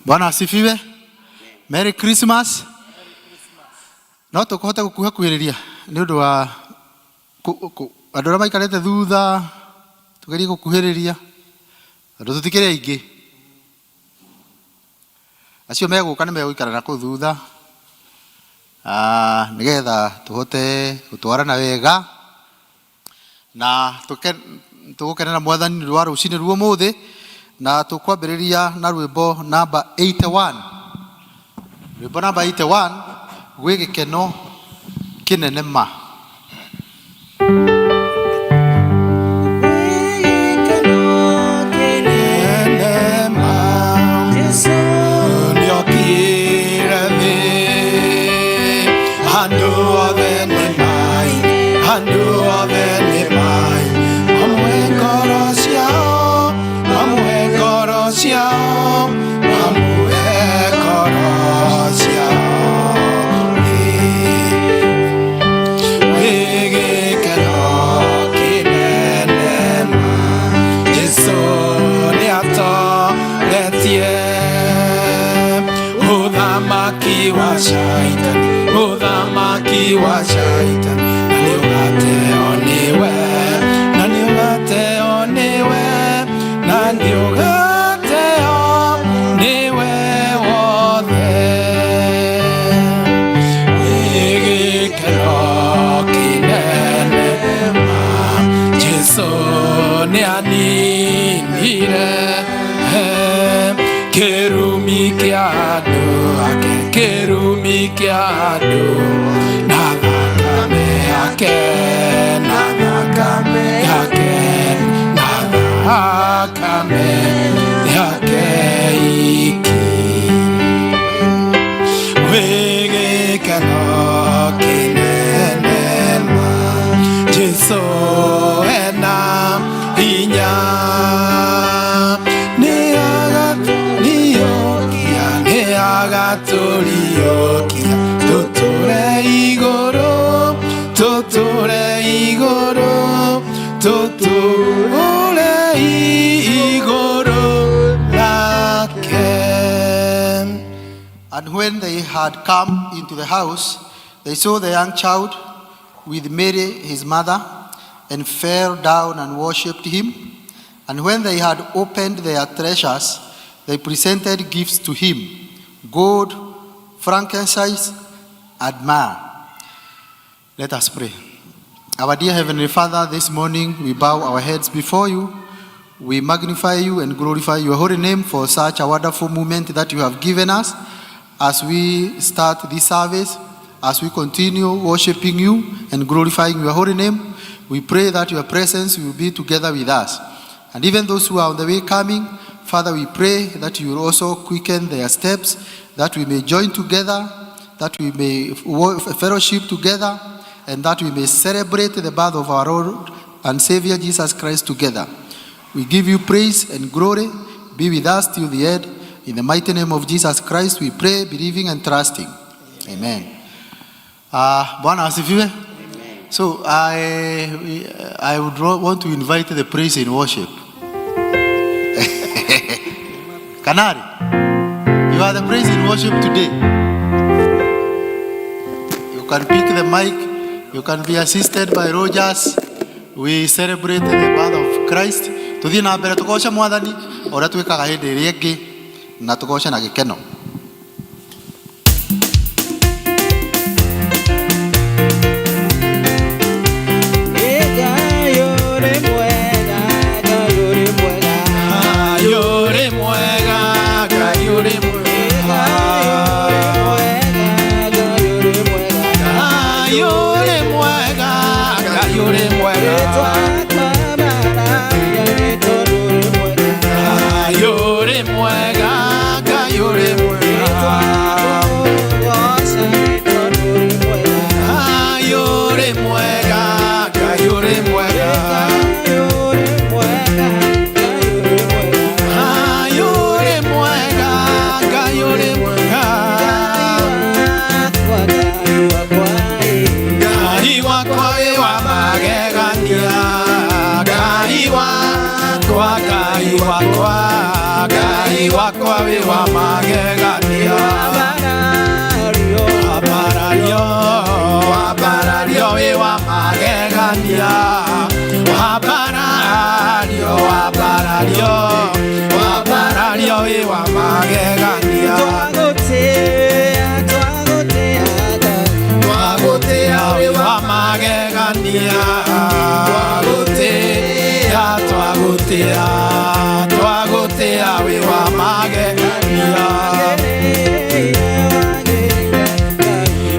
Bwana asifiwe. Merry Christmas. No tũkũhota gũkuhakuhĩrĩria nĩ ũndũ wa andũ arĩa maikarĩte thutha tũgerie gũkuhĩrĩria tondũ tũtikĩrĩ aingĩ. Acio megũka nĩ megũikara na kũu thutha ah, nĩgetha tũhote gũtwarana wega na tũgũkenera mwathani nĩ ũndũ wa rũcinĩ rwa ũmũthĩ na tũkwambĩrĩria na rwĩmbo namba 81. Rwĩmbo namba 81, gwĩ gĩkeno kĩnene ma. Mũthamaki wa Shaitani, na nĩũgateo nĩwe, na nĩũgateo nĩwe, na nĩũgateo nĩwe wothe. Nĩ gĩkeno kĩnene ma Jesũ nĩaninire kĩrumi kĩa andũ ake, kĩrumi kĩa andũ, na thakame yake, na thakame yake, na thakame yake iki. Gwĩ gĩkeno kĩnene ma Jesũ ena hinya, nĩagatũriũkia, nĩagatũriũkia, tũtũre igũrũ, tũtũre igũrũ, tũtũre igũrũ nake. And when they had come into the house, they saw the young child with Mary his mother, and fell down and worshipped him. And when they had opened their treasures, they presented gifts to him, gold, frankincense, and myrrh. Let us pray. Our dear Heavenly Father, this morning we bow our heads before you. We magnify you and glorify your holy name for such a wonderful moment that you have given us as we start this service, as we continue worshiping you and glorifying your holy name. We pray that your presence will be together with us. And even those who are on the way coming, Father, we pray that you will also quicken their steps, that we may join together, that we may fellowship together, and that we may celebrate the birth of our Lord and Savior Jesus Christ together. We give you praise and glory. Be with us till the end. In the mighty name of Jesus Christ, we pray, believing and trusting. Amen. Bwana asifiwe. So I would want to invite the praise in worship. Kanari, you are the praise in worship today. You can pick the mic. You can be assisted by Rogers. We celebrate the birth of Christ. Tuthiĩ na mbere tũgoce mwathani ũrĩa twĩkaga hĩndĩ ĩrĩa ĩngĩ na tũgoce na gĩkeno. Ngai ũrĩ mwega, Ngai ũrĩ mwega. Ngai ũrĩ mwega, Ngai ũrĩ mwega. Ngai ũrĩ mwega, Ngai ũrĩ mwega, Ngai ũrĩ mwega. Ngai ũrĩ mwega, Ngai ũrĩ mwega. Ngai ũrĩ mwega, Ngai ũrĩ mwega. Ngai ũrĩ mwega, Ngai ũrĩ mwega. Ngai wakwa wĩ wa magegania, Ngai wakwa, Ngai wakwa, Ngai. Ngai wakwa wĩ wa magegania. Wambarario, wambarario wĩ wa magegania. Wambarario, wambarario, wambarario wĩ wa magegania. Twagũtĩa wĩ wa magegania. Twagũtĩa, twagũtĩa, twagũtĩa wĩ wa magegania.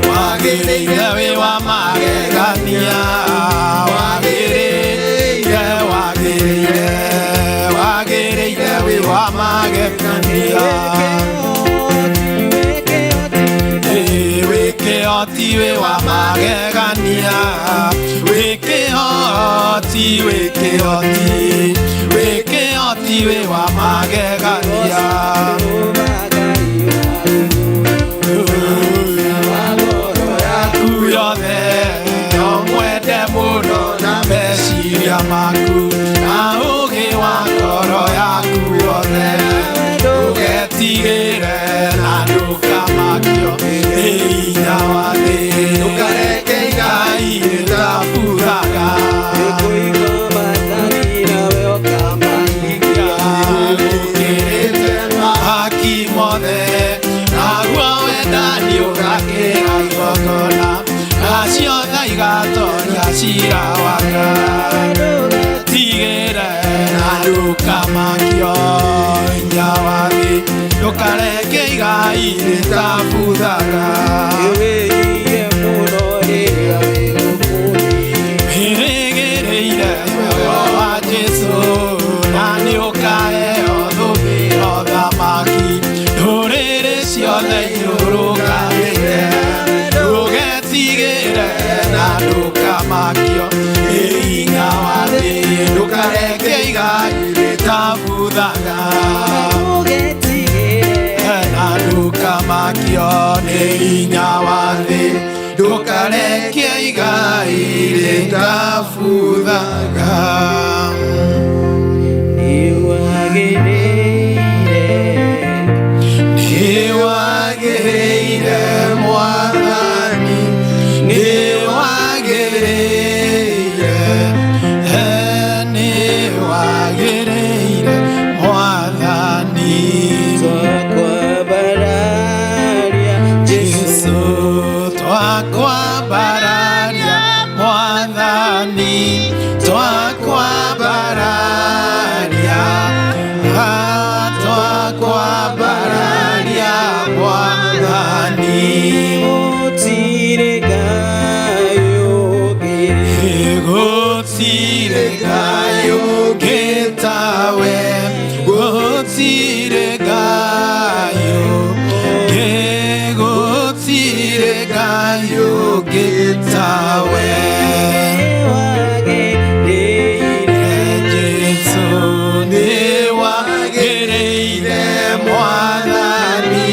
Wagĩrĩire wĩ wa magegania. Wagĩrĩire, wagĩrĩire, wagĩrĩire wĩ wa magegania. Wĩkĩoti wĩ wa magegania. Wĩkĩoti, wĩkĩoti, wĩkĩoti wĩ wa magegania. Yaku yothe no mwende mũno na meciria maku na ũũgĩ wa ngoro yaku yothe. Ndũgetigĩre na ndũkamakio nĩ hinya wa thĩ. Ndũkareke igai rĩtabuthaga. Gũkĩrĩte mahaki mothe, naguo wendani ũgakĩra igongona, nacio tha igatoria ciira wa Ngai. Tigĩre na ndũkamakio hinya wa thĩ. Ndũkareke igai rĩtabuthaga. Wĩrĩgĩrĩire muoyo wa Jesũ, na nĩũkaheo thũmbĩ ya ũthamaki. Ndũrĩrĩ ciothe irũrũnganĩte, ndũgetigĩre na ndũkamakio nĩ hinya wa thĩ. Ndũkareke igai rĩtabuthaga. Na ndũkamakio nĩ hinya wa thĩ. Ndũkareke igai rĩtabuthaga. Nĩwagĩrĩire Mwathani, nĩwagĩrĩire, nĩwagĩrĩire Mwathani. Jesũ twakwambararia Mwathani, twakwambararia, twakwambararia Mwathani. Gũtirĩ Ngai ũngĩ tawe, gũtirĩ Ngai ũngĩ, gũtirĩ Ngai ũngĩ tawe. Jesũ nĩwagĩrĩire Mwathani,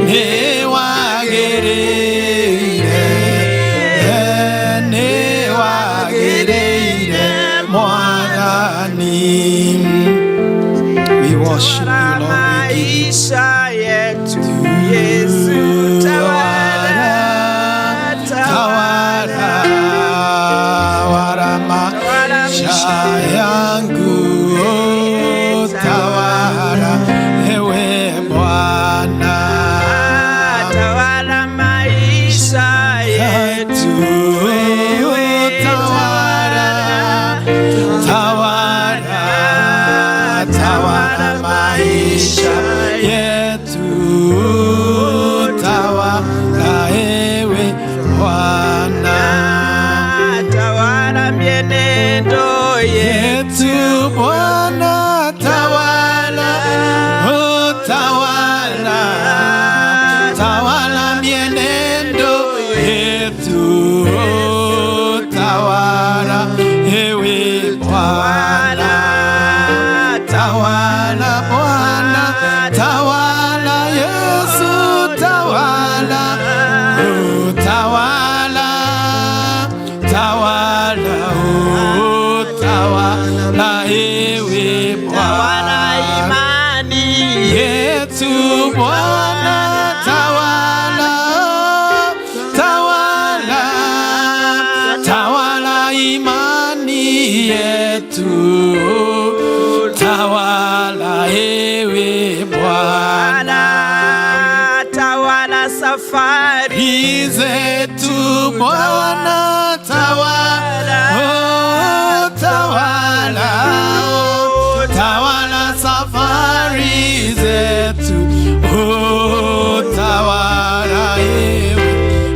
nĩwagĩrĩire, nĩwagĩrĩire Mwathani. We worship you, Lord. We give you Maisha yetu Yesu, tawala, tawala, tawala maisha yangu, tawala ewe Bwana. Tawala maisha yetu, wewe tawala, tawala, tawala maisha yetu, tawala ewe Bwana. Tawala mienendo yetu, Yetu Bwana, tawala, oh tawala, tawala mienendo yetu, oh tawala ewe Bwana, tawala Bwana, Zetu Bwana tawala, tawala, tawala imani yetu, tawala ewe Bwana. Tawala safari zetu Bwana tawala, oh, tawala, oh, tawala safari zetu, oh, tawala ewe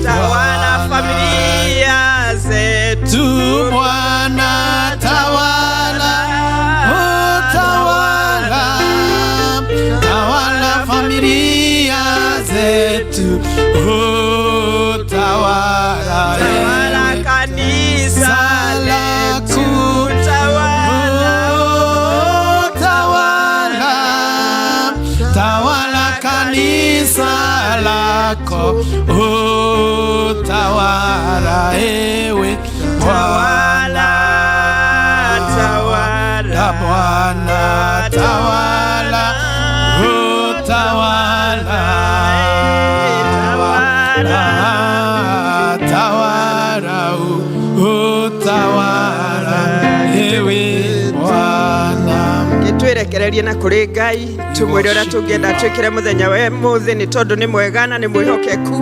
tawala Bwana. Familia zetu Tu Bwana tawala, oh, tawala, tawala familia zetu, oh, tawala, tawala ewe kanisa letu tawala Oh, tawala, tawala kanisa lako, oh, tawala ewe tawala tawala Bwana tawala, oh, tawala, Tawala. Tawala, oh, tawala ewe Bwana. Twĩrekererie na kũrĩ Ngai tũmwĩre ũrĩa tũngĩenda twĩkĩre mũthenya wa ũmũthĩ nĩ tondũ nĩ mwega na nĩ mwĩhokeku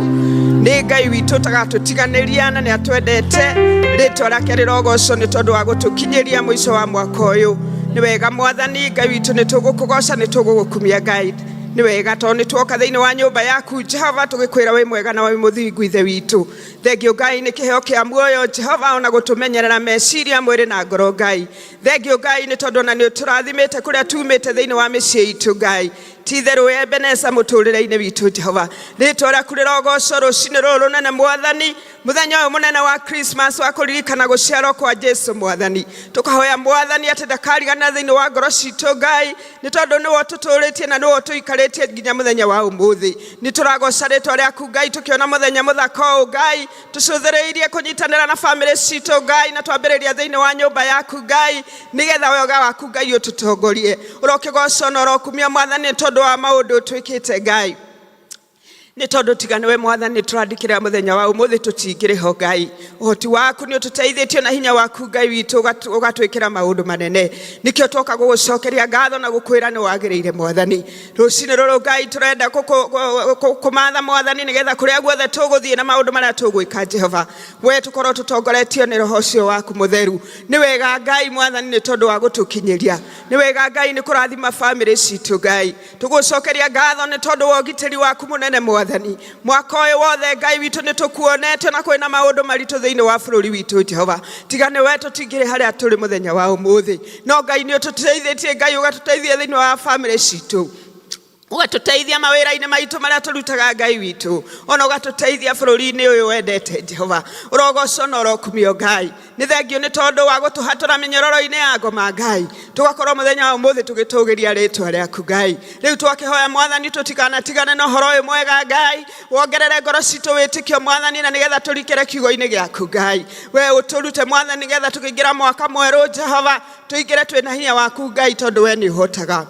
nĩ Ngai witũ ũtagatũtiganĩria na nĩ atwendete rĩtwa rĩake rĩrogocwo nĩ tondũ wa gũtũkinyĩria mũico wa mwaka ũyũ. Nĩ wega Mwathani Ngai witũ nĩ tũgũkũgoca nĩ tũgũgũkumia Ngai nĩ wega tondũ nĩ tuoka thĩinĩ wa nyũmba yaku Jehova tũgĩkwĩra wĩ mwega na wĩ mũthingu ithe witũ. Thengio Ngai nĩ kĩheo kĩa muoyo Jehova ona gũtũmenyerera meciria mwĩrĩ na ngoro Ngai. Thengio Ngai nĩ tondũ ona nĩ ũtũrathimĩte kũrĩa tumĩte thĩinĩ wa mĩciĩ itũ Ngai ti itherũ wĩ Ebeneza mũtũrĩre-inĩ witũ Jehova. Rĩtwa rĩaku rĩrogocwo rũcinĩ rũrũ rũnene Mwathani mũthenya ũyũ mũnene wa Christmas wa kũririkana gũciarwo kwa Jesu Mwathani. Tũkahoya Mwathani atĩ ndakariganĩra thĩinĩ wa ngoro citũ Ngai nĩ tondũ nĩwe ũtũtũrĩtie na nĩwe ũtũikarĩtie nginya mũthenya wa ũmũthĩ. Nĩ tũragoca rĩtwa rĩaku Ngai tũkĩona mũthenya mũthaka ũũ Ngai tũcũthĩrĩirie kũnyitanĩra na bamĩrĩ citũ Ngai na twambĩrĩria thĩinĩ wa nyũmba yaku Ngai nĩgetha wega waku Ngai ũtũtongorie. Ũrokĩgocwo na ũrokumia Mwathani nĩ tondũ wa maũndũ ũtwĩkĩte Ngai nĩ tondũ tiga nĩwe Mwathani tũrandĩkĩra mũthenya wa ũmũthĩ tũtingĩrĩ ho Ngai. Ũhoti waku nĩ ũtũteithĩtie na hinya waku Ngai witũ ũgatwĩkĩra maũndũ manene nĩkĩo twoka gũgũcokeria ngatho na gũkwĩra nĩ wagĩrĩire Mwathani. Rũcinĩ rũrũ Ngai tũrenda kũmatha Mwathani nĩgetha kũrĩa guothe tũgũthiĩ na maũndũ marĩa tũgwĩka Jehova we tũkorwo tũtongoretio nĩ roho ũcio waku mũtheru. Nĩ wega Ngai Mwathani nĩ tondũ wa gũtũkinyĩria. Nĩ wega Ngai nĩ kũrathima bamĩrĩ citũ Ngai. Tũgũcokeria ngatho nĩ tondũ wa ũgitĩri waku mũnene Mwathani. Mwaka ũyũ wothe Ngai witũ nĩ tũkuonete na kwĩna maũndũ maritũ thĩinĩ wa bũrũri witũ Jehova. Tiga nĩwe tũtingĩrĩ harĩa tũrĩ mũthenya wa ũmũthĩ. No Ngai nĩ ũtũteithĩtie Ngai ũgatũteithia thĩinĩ wa bamĩrĩ citũ ũgatũteithia mawĩra-inĩ maitũ marĩa tũrutaga Ngai witũ ona ũgatũteithia bũrũri-inĩ ũyũ wendete Jehova. Ũrogocwo na ũrokumio Ngai. Nĩ thengio nĩ tondũ wa gũtũhatũra mĩnyororo-inĩ ya ngoma Ngai tũgakorwo mũthenya wa ũmũthĩ tũgĩtũgĩria rĩtwa rĩaku Ngai. Rĩu twakĩhoya Mwathani tũtikanatigane na ũhoro ũyũ mwega Ngai wongerere ngoro citũ wĩtĩkio Mwathani na nĩgetha tũrikĩre kiugo-inĩ gĩaku Ngai. We ũtũrute Mwathani nĩgetha tũkĩingĩra mwaka mwerũ Jehova tũingĩre twĩna hinya waku Ngai tondũ we nĩ ũhotaga.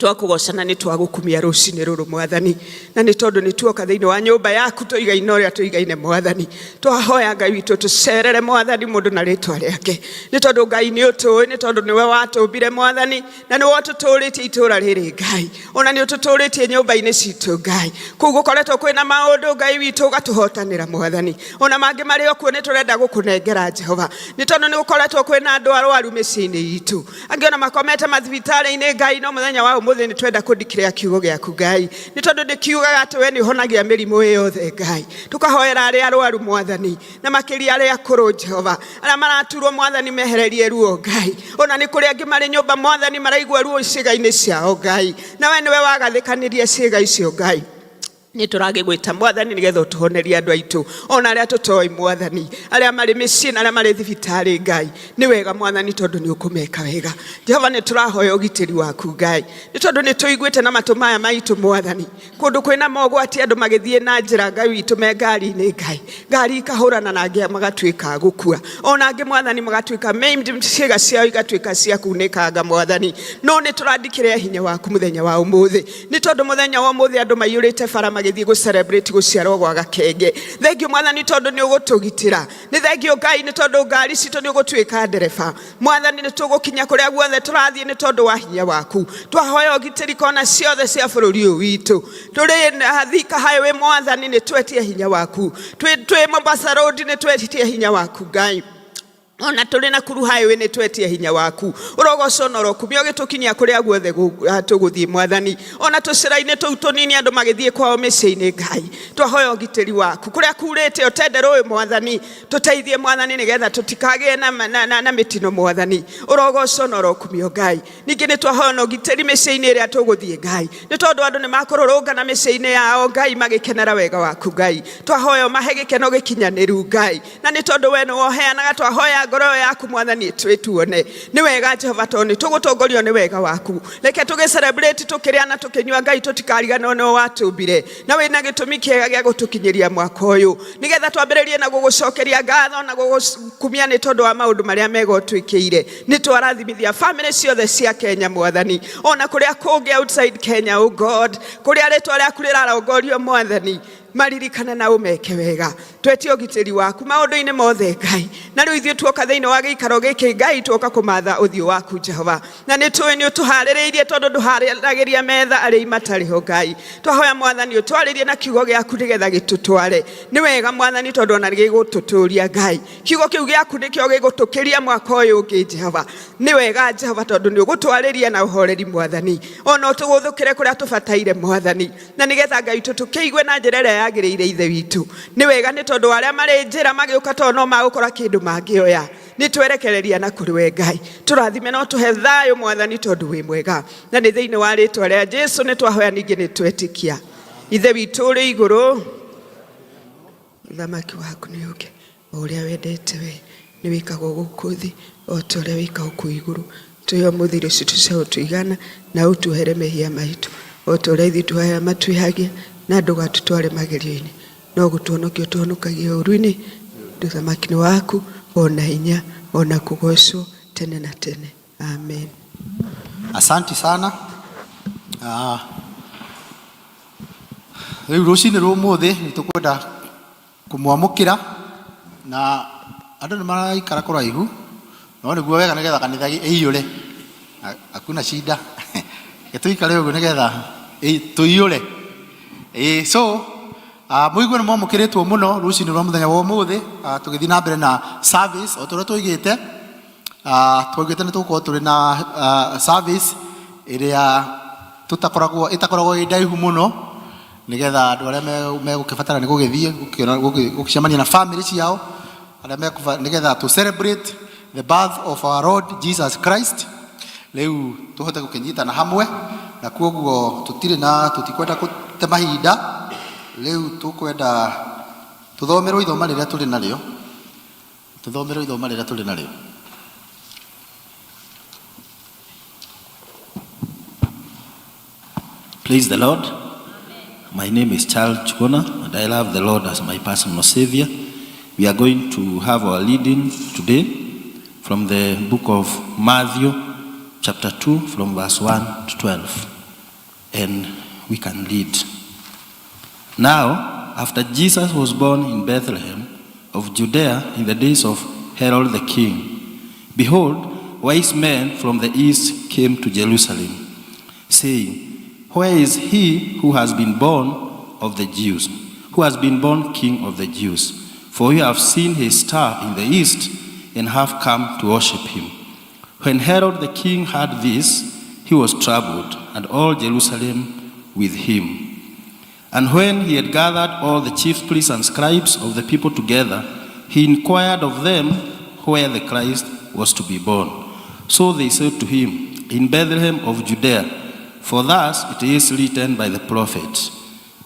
Twakũgocana nĩ twagũkumia rũcinĩ rũrũ Mwathani na nĩ tondũ nĩ tuoka thĩinĩ wa nyũmba yaku tũigaine ũrĩa tũigaine Mwathani. Twahoya Ngai witũ tũcerere Mwathani mũndũ na rĩtwa rĩake nĩ tondũ Ngai nĩ ũtũĩ nĩ tondũ nĩwe watũmbire Mwathani na nĩwe ũtũtũrĩtie itũũra rĩrĩ Ngai ona nĩ ũtũtũrĩtie nyũmba-inĩ citũ Ngai. Kũu gũkoretwo kwĩna maũndũ Ngai witũ ũgatũhotanĩra Mwathani ona mangĩ marĩ o kuo nĩ tũrenda gũkũnengera Jehova nĩ tondũ nĩ gũkoretwo kwĩna andũ arwaru mĩciĩ-inĩ itũ angĩ ona makomete mathibitarĩ-inĩ Ngai no mũthenya wa ũmũthĩ nĩ twenda kũndikĩrĩa kiugo gĩaku Ngai nĩ tondũ ndĩkiugaga atĩ we nĩ ũhonagia mĩrimũ yothe Ngai. Tũkahoera arĩa arwaru Mwathani na makĩria arĩa akũrũ Jehova arĩa maraturwo Mwathani mehererie ruo Ngai ona nĩ kũrĩ angĩ marĩ nyũmba Mwathani maraigua ruo ciĩga-inĩ ciao Ngai na we nĩwe wagathĩkanirie ciĩga icio Ngai. Nä tå ragä gwä ta Mwathani nä getha å tå honerie andå aitå ona arä a tå toä Mwathani, arä a marä mä ciä na arä a marä thibitarä. Ngai, nä wega Mwathani tondå nä å kå meka wega. Jehova, nä tå rahoya å gitĩri waku Ngai, nä tondå nä tå iguä te na matå maya maitå Mwathani kå ndå kwä na mogwati, andå magä thiä na njä ra Ngai witå me ngari-inä Ngai, ngari ikahå na angä magatuä ka gå kua, ona angä Mwathani magatuä ka ciäga ciao igatuä ka cia kunä kanga Mwathani. No nä tå randikä re hinya waku må wa å må thä, nä tondå må thenya wa å må thä andå maiyå rä te bara magĩthiĩ gũ celebrate gũciarwo gwa gakenge. Thengio Mwathani tondũ nĩ ũgũtũgitĩra. Nĩ thengio Ngai nĩ tondũ ngari citũ nĩ ũgũtuĩka ndereba Mwathani, nĩ tũgũkinya kũrĩa guothe tũrathiĩ nĩ tondũ wa hinya waku. Twahoya ũgitĩri kona ciothe cia bũrũri ũyũ witũ. Tũrĩ Thika Highway Mwathani, nĩ twetie hinya waku. Twĩ Mombasa Road nĩ twetie hinya waku Ngai, ona tũrĩ na Nakuru Highway nĩ twetie hinya waku. Ũrogocwo na ũrokumio ũgĩtũkinyia kũrĩa guothe tũgũthiĩ Mwathani, ona tũcĩra-inĩ tũu tũnini andũ magĩthiĩ kwao mĩciĩ-inĩ Ngai, twahoya ũgitĩri waku. Kũrĩa kurĩte ũtendere ũyũ Mwathani, tũteithie Mwathani nĩgetha tũtikagĩe na mĩtino Mwathani. Ũrogocwo na ũrokumio Ngai. Ningĩ nĩ twahoya na ũgitĩri mĩciĩ-inĩ ĩrĩa tũgũthiĩ Ngai, nĩ tondũ andũ nĩ makũrũrũngana mĩciĩ-inĩ yao Ngai magĩkenera wega waku Ngai. Twahoya ũmahe gĩkeno gĩkinyanĩru Ngai, na nĩ tondũ we nĩ woheanaga, twahoya ngoro yaku Mwathani ĩtwĩtuone. Nĩ wega Jehova tondũ nĩ tũgũtongorio nĩ wega waku. Reke tũgĩ celebrate tũkĩrĩa na tũkĩnyua Ngai, tũtikariganĩrwo nĩwe watũmbire na wĩna gĩtũmi kĩega gĩa gũtũkinyĩria mwaka ũyũ, nĩgetha twambĩrĩrie na gũgũcokeria ngatho na gũgũkumia nĩ tondũ wa maũndũ marĩa mega ũtwĩkĩire. Nĩ twarathimithia famĩlĩ ciothe cia Kenya Mwathani, ona kũrĩa kũngĩ outside Kenya, oh God, kũrĩa rĩtwa rĩaku rĩrarongorio Mwathani, maririkane na ũmeke wega. Twetie ũgitĩri waku maũndũ-inĩ mothe Ngai, na rĩu ithuĩ tuoka thĩinĩ wa gĩikaro gĩkĩ Ngai, tuoka kũmatha ũthiũ waku Jehova, na nĩ tũĩ nĩ ũtũharĩrĩirie tondũ ndũharagĩria metha arĩa matarĩ ho Ngai. Twahoya Mwathani ũtwarĩrie na kiugo gĩaku nĩgetha gĩtũtware. Nĩ wega Mwathani tondũ ona gĩgũtũtũria Ngai, kiugo kĩu gĩaku nĩkĩo gĩgũtũkĩria mwaka ũyũ ũngĩ Jehova. Nĩ wega Jehova tondũ nĩ ũgũtwarĩria na ũhoreri Mwathani, ona ũtũgũthũkĩre kũrĩa tũbataire Mwathani, na nĩgetha Ngai tũkĩigue na njĩra ĩrĩa yagĩrĩire Ithe witũ. Nĩ wega nĩ tondũ arĩa marĩ njĩra magĩũka tondũ no magũkora kĩndũ mangĩoya, nĩ twerekereria na kũrĩ we Ngai. Tũrathime no tũhe thayũ Mwathani tondũ wĩ mwega, na nĩ thĩinĩ wa rĩtwa rĩa Jesu nĩ twahoya ningĩ nĩ twetĩkia. Ithe witũ ũrĩ igũrũ, ũthamaki waku nĩ ũke, o ũrĩa wendete we nĩ wĩkagwo gũkũ thĩ o ta ũrĩa wĩkagwo kũu igũrũ. Tũhe ũmũthĩ irio citũ cia gũtũigana, na ũtuohere mehia maitũ o ta ũrĩa ithuĩ tuoheraga matwĩhagia, na ndũgatũtware magerio-inĩ, no gũtũhonokia ũtũhonokagie ũũru-inĩ. Ũthamaki nĩ waku, ona hinya, ona kũgocwo tene na tene. Amen. Asante sana. Rĩu rũcinĩ rwa ũmũthĩ nĩ tũkwenda kũmwamũkĩra, na andũ nĩ maraikara kũraihu no nĩguo wega nĩgetha kanitha ĩiyũre. Hakuna shida, gĩtũikare ũguo nĩgetha tũiyũre. So mũigue nĩ mwamũkĩrĩtwo mũno rũcinĩ rwa mũthenya wa ũmũthĩ, tũgĩthiĩ na mbere na service o ta ũrĩa tũigĩte. Twaugĩte nĩ tũgũkorwo tũrĩ na service ĩrĩa tũtakoragwo ĩtakoragwo ĩ ndaihu mũno, nĩgetha andũ arĩa megũkĩbatara nĩ gũgĩthiĩ gũcemania na family ciao, arĩa nĩgetha to celebrate the birth of our Lord Jesus Christ. Rĩu tũhote gũkĩnyitana hamwe, na kuoguo tũtirĩ na tũtikwenda gũte mahinda. Rĩu tũkwenda tũthomerwo ithoma rĩrĩa tũrĩ narĩo, tũthomerwo ithoma rĩrĩa tũrĩ narĩo. Praise the Lord. My name is Charles Chukona, and I love the Lord as my personal Savior. We are going to have our reading today from the book of Matthew, chapter 2, from verse 1 to 12. And we can read. Now, after Jesus was born in Bethlehem of Judea in the days of Herod the king, behold, wise men from the east came to Jerusalem, saying, Where is he who has been born of the Jews, who has been born King of the Jews? For we have seen his star in the east and have come to worship him. When Herod the king heard this, he was troubled, and all Jerusalem with him. And when he had gathered all the chief priests and scribes of the people together, he inquired of them where the Christ was to be born. So they said to him, In Bethlehem of Judea, for thus it is written by the prophet.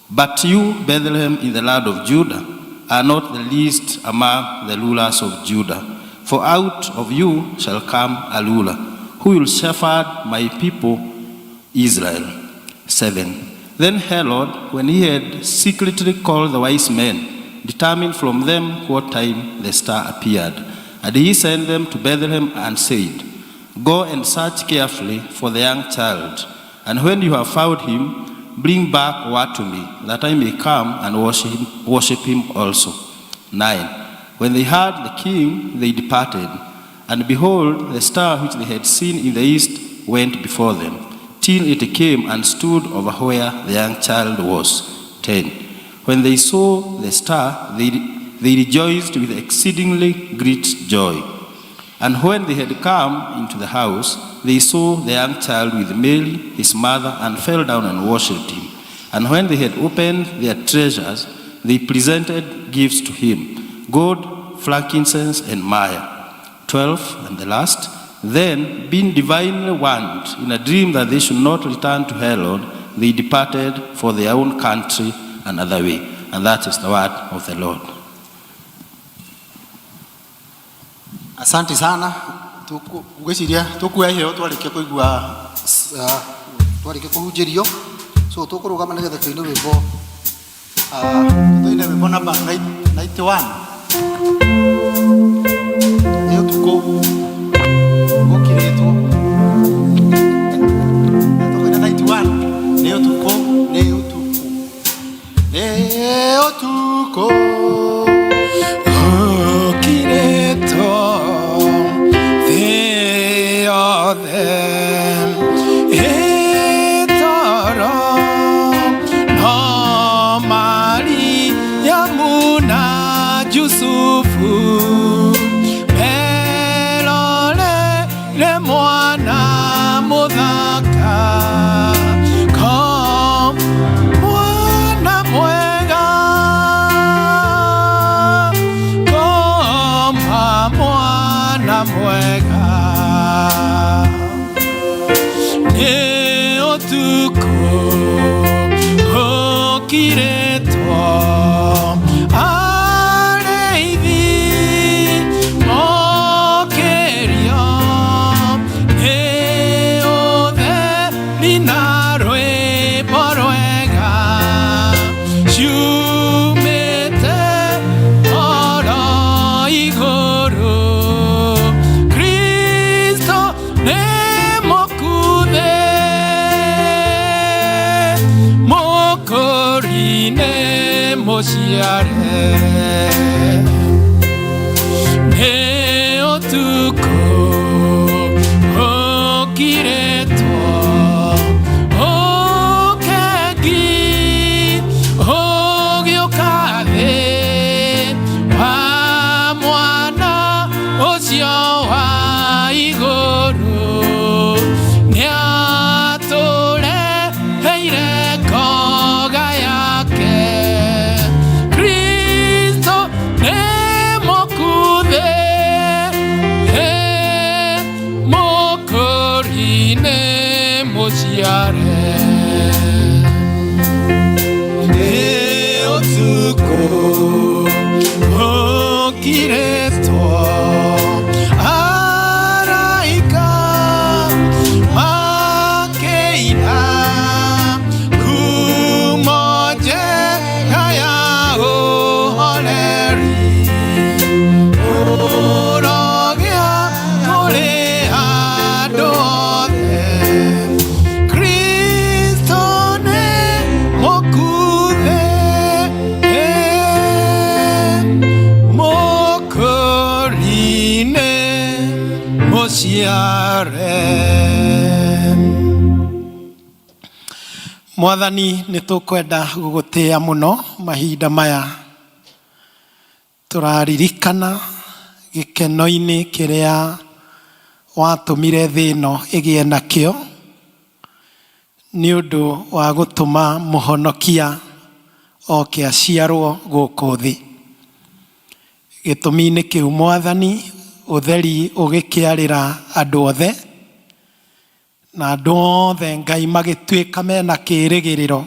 But you, Bethlehem, in the land of Judah, are not the least among the rulers of Judah. For out of you shall come a ruler who will shepherd my people Israel. 7. Then Herod, when he had secretly called the wise men, determined from them what time the star appeared. And he sent them to Bethlehem and said, Go and search carefully for the young child, and when you have found him, bring back word to me, that I may come and worship him also. 9. When they heard the king, they departed. And behold, the star which they had seen in the east went before them, till it came and stood over where the young child was. 10. When they saw the star, they rejoiced with exceedingly great joy. And when they had come into the house, they saw the young child with Mary, his mother, and fell down and worshipped him. And when they had opened their treasures, they presented gifts to him, gold, frankincense, and myrrh. 12, and the last, then, being divinely warned in a dream that they should not return to Herod, they departed for their own country another way. And that is the word of the Lord. Asante sana. Ngwĩciria tũkuoya iheo twarĩkia kũigua, twarĩkia kũhunjĩrio, so tũkũrũgama nĩgetha tũine rwĩmbo, tũine rwĩmbo namba 91, Nĩ Ũtukũ Gũkirĩtwo. Tũkũina 91, Nĩ Ũtukũ, Nĩ Ũtukũ, Nĩ Ũtukũ Gũkirĩtwo thĩ yothe ĩtoro, no Mariamu na Jusufu merorere mwana mũthaka, ko mwana mwega, koma mwana mwega. Nĩ ũtukũ gũkirĩtwo, arĩithi mokĩrio nĩ ũtheri na rwĩmbo rwega ciumĩte oro igũrũ. Kristo nĩ mũkuthe, mũkũri nĩ mũciare. Nĩ ũtukũ gũkirĩtwo, ũkengi ũgĩũka thĩ wa mwana ũcio wa igũrũ, nĩatũreheire ngoga yake. Kristo nĩ mũkuthe, mũkũri nĩ mũciare. Nĩ ũtukũ gũkirĩtwo, araika makĩina ngumo njega ya ũhoreri ũrogĩa kũrĩ andũ othe. Kristo nĩ mũkuthe, mũkũri nĩ mũciare. Mwathani, nĩ tũkwenda gũgũtĩĩa mũno mahinda maya tũraririkana gĩkeno-inĩ kĩrĩa watũmire thĩ ĩno ĩgĩe nakĩo nĩ ũndũ wa gũtũma mũhonokia oke aciarwo gũkũ thĩ. Gĩtũmi-inĩ kĩu, Mwathani, ũtheri ũgĩkĩarĩra andũ othe, na andũ othe, Ngai, magĩtuĩka mena kĩĩrĩgĩrĩro.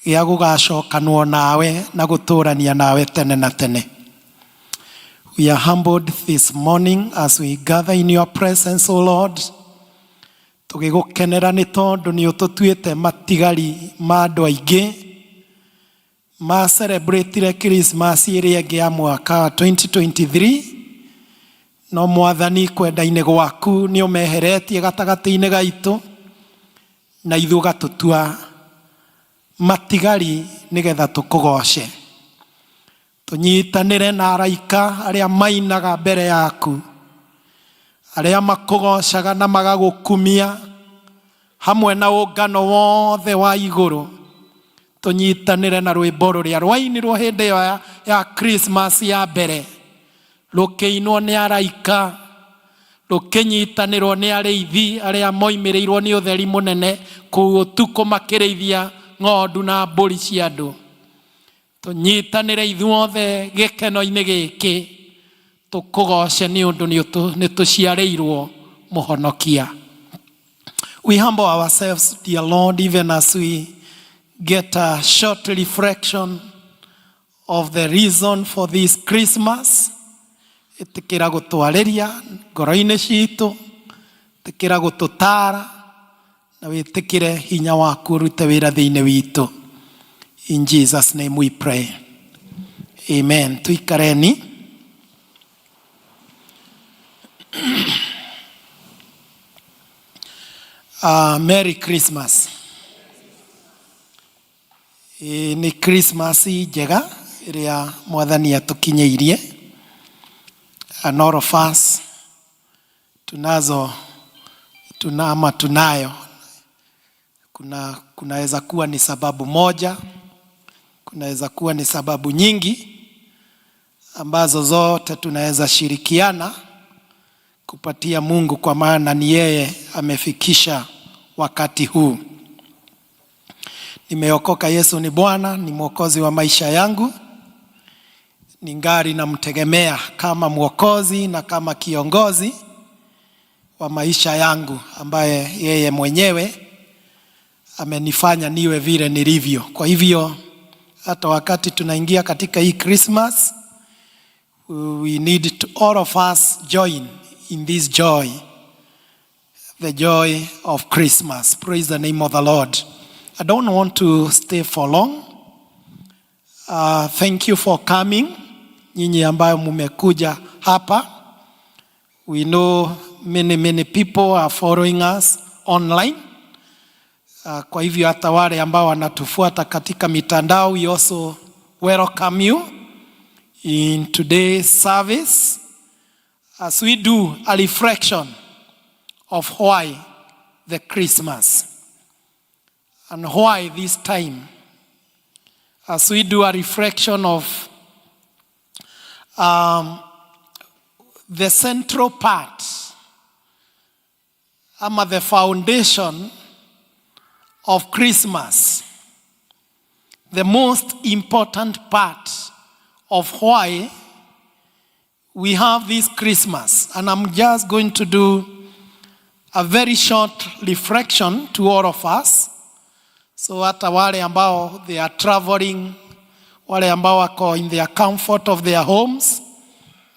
Gĩa gũgacokanwo nawe na gũtũrania nawe tene na tene. We are humbled this morning as we gather in your presence, O Lord. Tũgĩgũkenera nĩ tondũ nĩ ũtũtuĩte matigari ma andũ aingĩ ma celebratire Christmas ĩrĩa ĩngĩ ya mwaka wa 2023, no Mwathani, kwenda-inĩ gwaku nĩ ũmeheretie gatagatĩ-inĩ gaitũ na ithuĩ ũgatũtua matigari nĩgetha tũkũgoce, tũnyitanĩre na araika arĩa mainaga mbere yaku, arĩa makũgocaga na magagũkumia hamwe na ũngano wothe wa igũrũ, tũnyitanĩre na rwĩmbo rũrĩa rwainirwo hĩndĩ ĩyo ya Christmas ya mbere, rũkĩinwo nĩ araika, rũkĩnyitanĩrwo nĩ arĩithi arĩa moimĩrĩirwo nĩ ũtheri mũnene kũu ũtukũ makĩrĩithia ng'ondu na mbũri cia andũ. Tũnyitanĩre ithuothe gĩkeno-inĩ gĩkĩ, tũkũgoce nĩ ũndũ nĩ tũciarĩirwo mũhonokia. We humble ourselves, dear Lord, even as we get a short reflection of the reason for this Christmas. Ĩtĩkĩra gũtwarĩria ngoro-inĩ citũ, ĩtĩkĩra gũtũtaara na wĩtĩkĩre hinya waku ũrute wĩra thĩinĩ witũ. In Jesus' name we pray. Amen. Tuikareni. Merry Christmas. Ĩ, nĩ Christmas njega ĩrĩa Mwathani atũkinyĩirie. And all of us tunazo, tuna ama tunayo. Kunaweza kuwa ni sababu moja, kunaweza kuwa ni sababu nyingi ambazo zote tunaweza shirikiana kupatia Mungu, kwa maana ni yeye amefikisha wakati huu. Nimeokoka, Yesu ni Bwana, ni mwokozi wa maisha yangu. Ningali namtegemea kama mwokozi na kama kiongozi wa maisha yangu, ambaye yeye mwenyewe amenifanya niwe vile nilivyo. Kwa hivyo hata wakati tunaingia katika hii Christmas, we need to all of us join in this joy, the joy of Christmas. Praise the name of the Lord. I don't want to stay for long. Thank you for coming. Nyinyi ambayo mumekuja hapa. We know many, many people are following us online. Kwa hivyo hata wale ambao wanatufuata katika mitandao, we also welcome you in today's service as we do a reflection of why the Christmas and why this time, as we do a reflection of the central part ama the foundation of Christmas, the most important part of why we have this Christmas. And I'm just going to do a very short reflection to all of us. So hata wale ambao they are traveling, wale ambao wako in their comfort of their homes,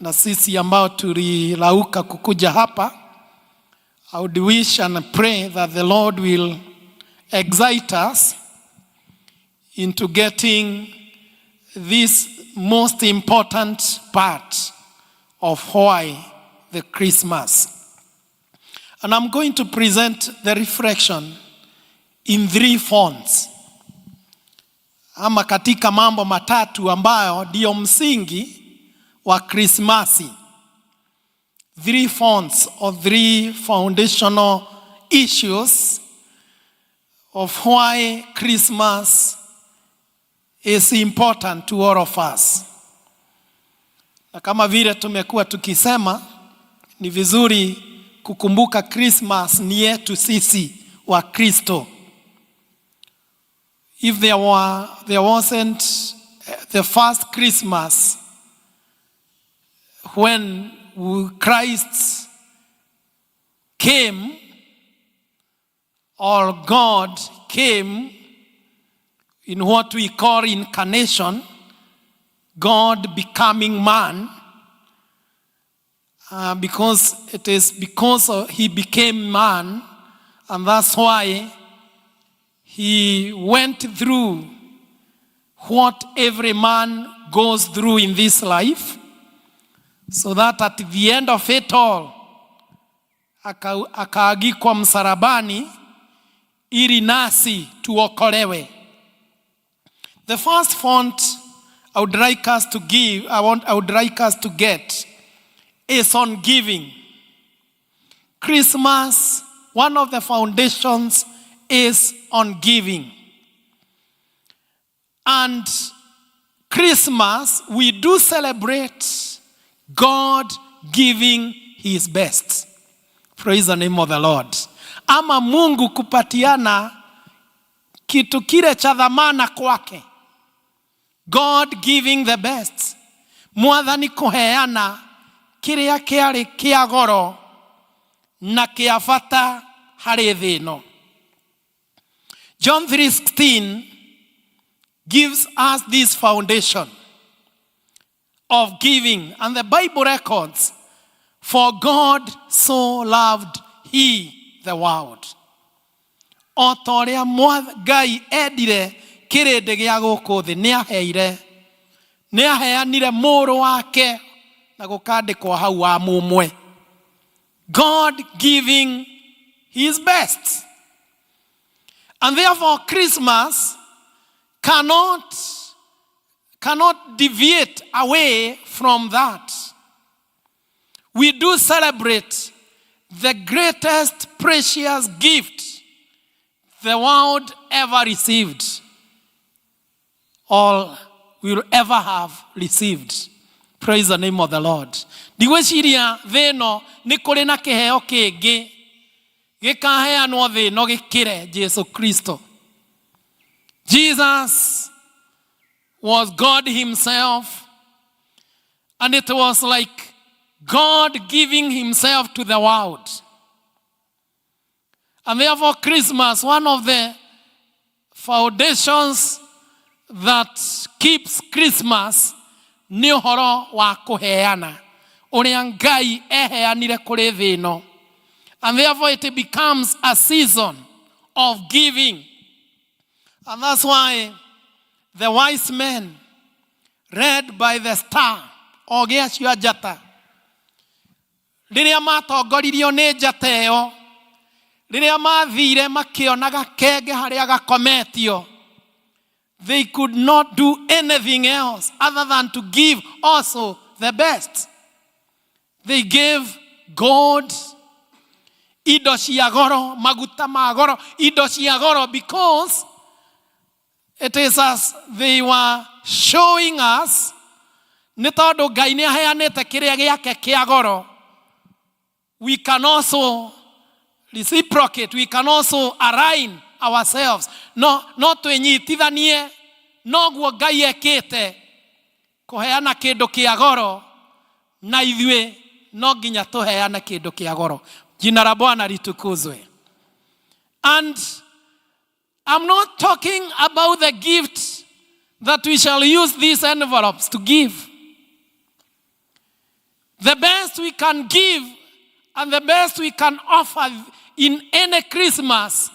na sisi ambao tulirauka kukuja hapa, I would wish and pray that the Lord will excite us into getting this most important part of why the Christmas. And I'm going to present the reflection in three forms, ama katika mambo matatu ambayo ndiyo msingi wa Krismasi. Three forms or three foundational issues of why Christmas is important to all of us. Na kama vile tumekuwa tukisema, ni vizuri kukumbuka Christmas ni yetu sisi Wakristo. If there wasn't the first Christmas when Christ came or God came In what we call incarnation, God becoming man, because it is because of he became man, and that's why he went through what every man goes through in this life, so that at the end of it all, akaangikwa msalabani ili nasi tuokolewe. The first font I would like us to give, I would like us to get is on giving. Christmas, one of the foundations is on giving. And Christmas, we do celebrate God giving his best. Praise the name of the Lord. Ama Mungu kupatiana kitu kile cha dhamana kwake. God giving the best. Mwathani kuheana kĩrĩa kĩarĩ kĩa goro na kĩa bata harĩ thĩ ĩno. John 3:16 gives us this foundation of giving, and the Bible records, "For God so loved he the world." O ta ũrĩa Ngai endire kĩrĩndĩ gĩa gũkũ thĩ, nĩ aheire, nĩ aheanire mũrũ wake na gũkandĩkwo hau wa mũmwe. God giving his best. And therefore Christmas cannot deviate away from that. We do celebrate the greatest precious gift the world ever received or will ever have received. Praise the name of the Lord. Ndigwĩciria thĩ ĩno nĩ kũrĩ na kĩheo kĩngĩ gĩkaheanwo thĩ ĩno gĩkĩre Jesu Kristo. Jesus was God himself, and it was like God giving himself to the world. And therefore Christmas, one of the foundations that keeps Christmas, nĩ ũhoro wa kũheana ũrĩa Ngai eheanire kũrĩ thĩ ĩno. And therefore it becomes a season of giving. And that's why the wise men, led by the star, ogĩ acio a njata, rĩrĩa matongoririo nĩ njata ĩyo, rĩrĩa mathire makĩonaga kenge harĩa gakometio, they could not do anything else other than to give also the best. They gave gold, indo cia goro, maguta ma goro, indo cia goro, because it is as they were showing us, nĩ tondũ Ngai nĩ aheanĩte kĩrĩa gĩake kĩa goro, we can also reciprocate, we can also align ourselves. No twĩnyitithanie noguo Ngai ekĩte kũheana kĩndũ kĩa goro, na ithuĩ no nginya tũheane kĩndũ kĩa goro. Jina la Bwana litukuzwe. And I'm not talking about the gift that we shall use these envelopes to give. The best we can give and the best we can offer in any Christmas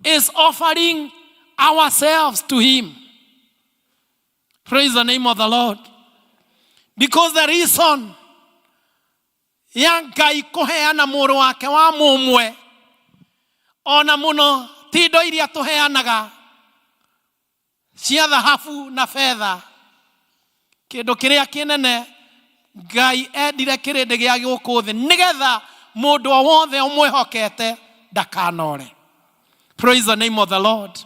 is offering ourselves to Him. Praise the name of the Lord. Because the reason ya Ngai kũheana mũrũ wake wa mũmwe ona mũno ti indo iria tũheanaga cia thahabu na betha. Kĩndũ kĩrĩa kĩnene Ngai endire kĩrĩndĩ gĩa gũkũ thĩ nĩgetha mũndũ o wothe ũmwĩhokete ndakanore. Praise the name of the Lord.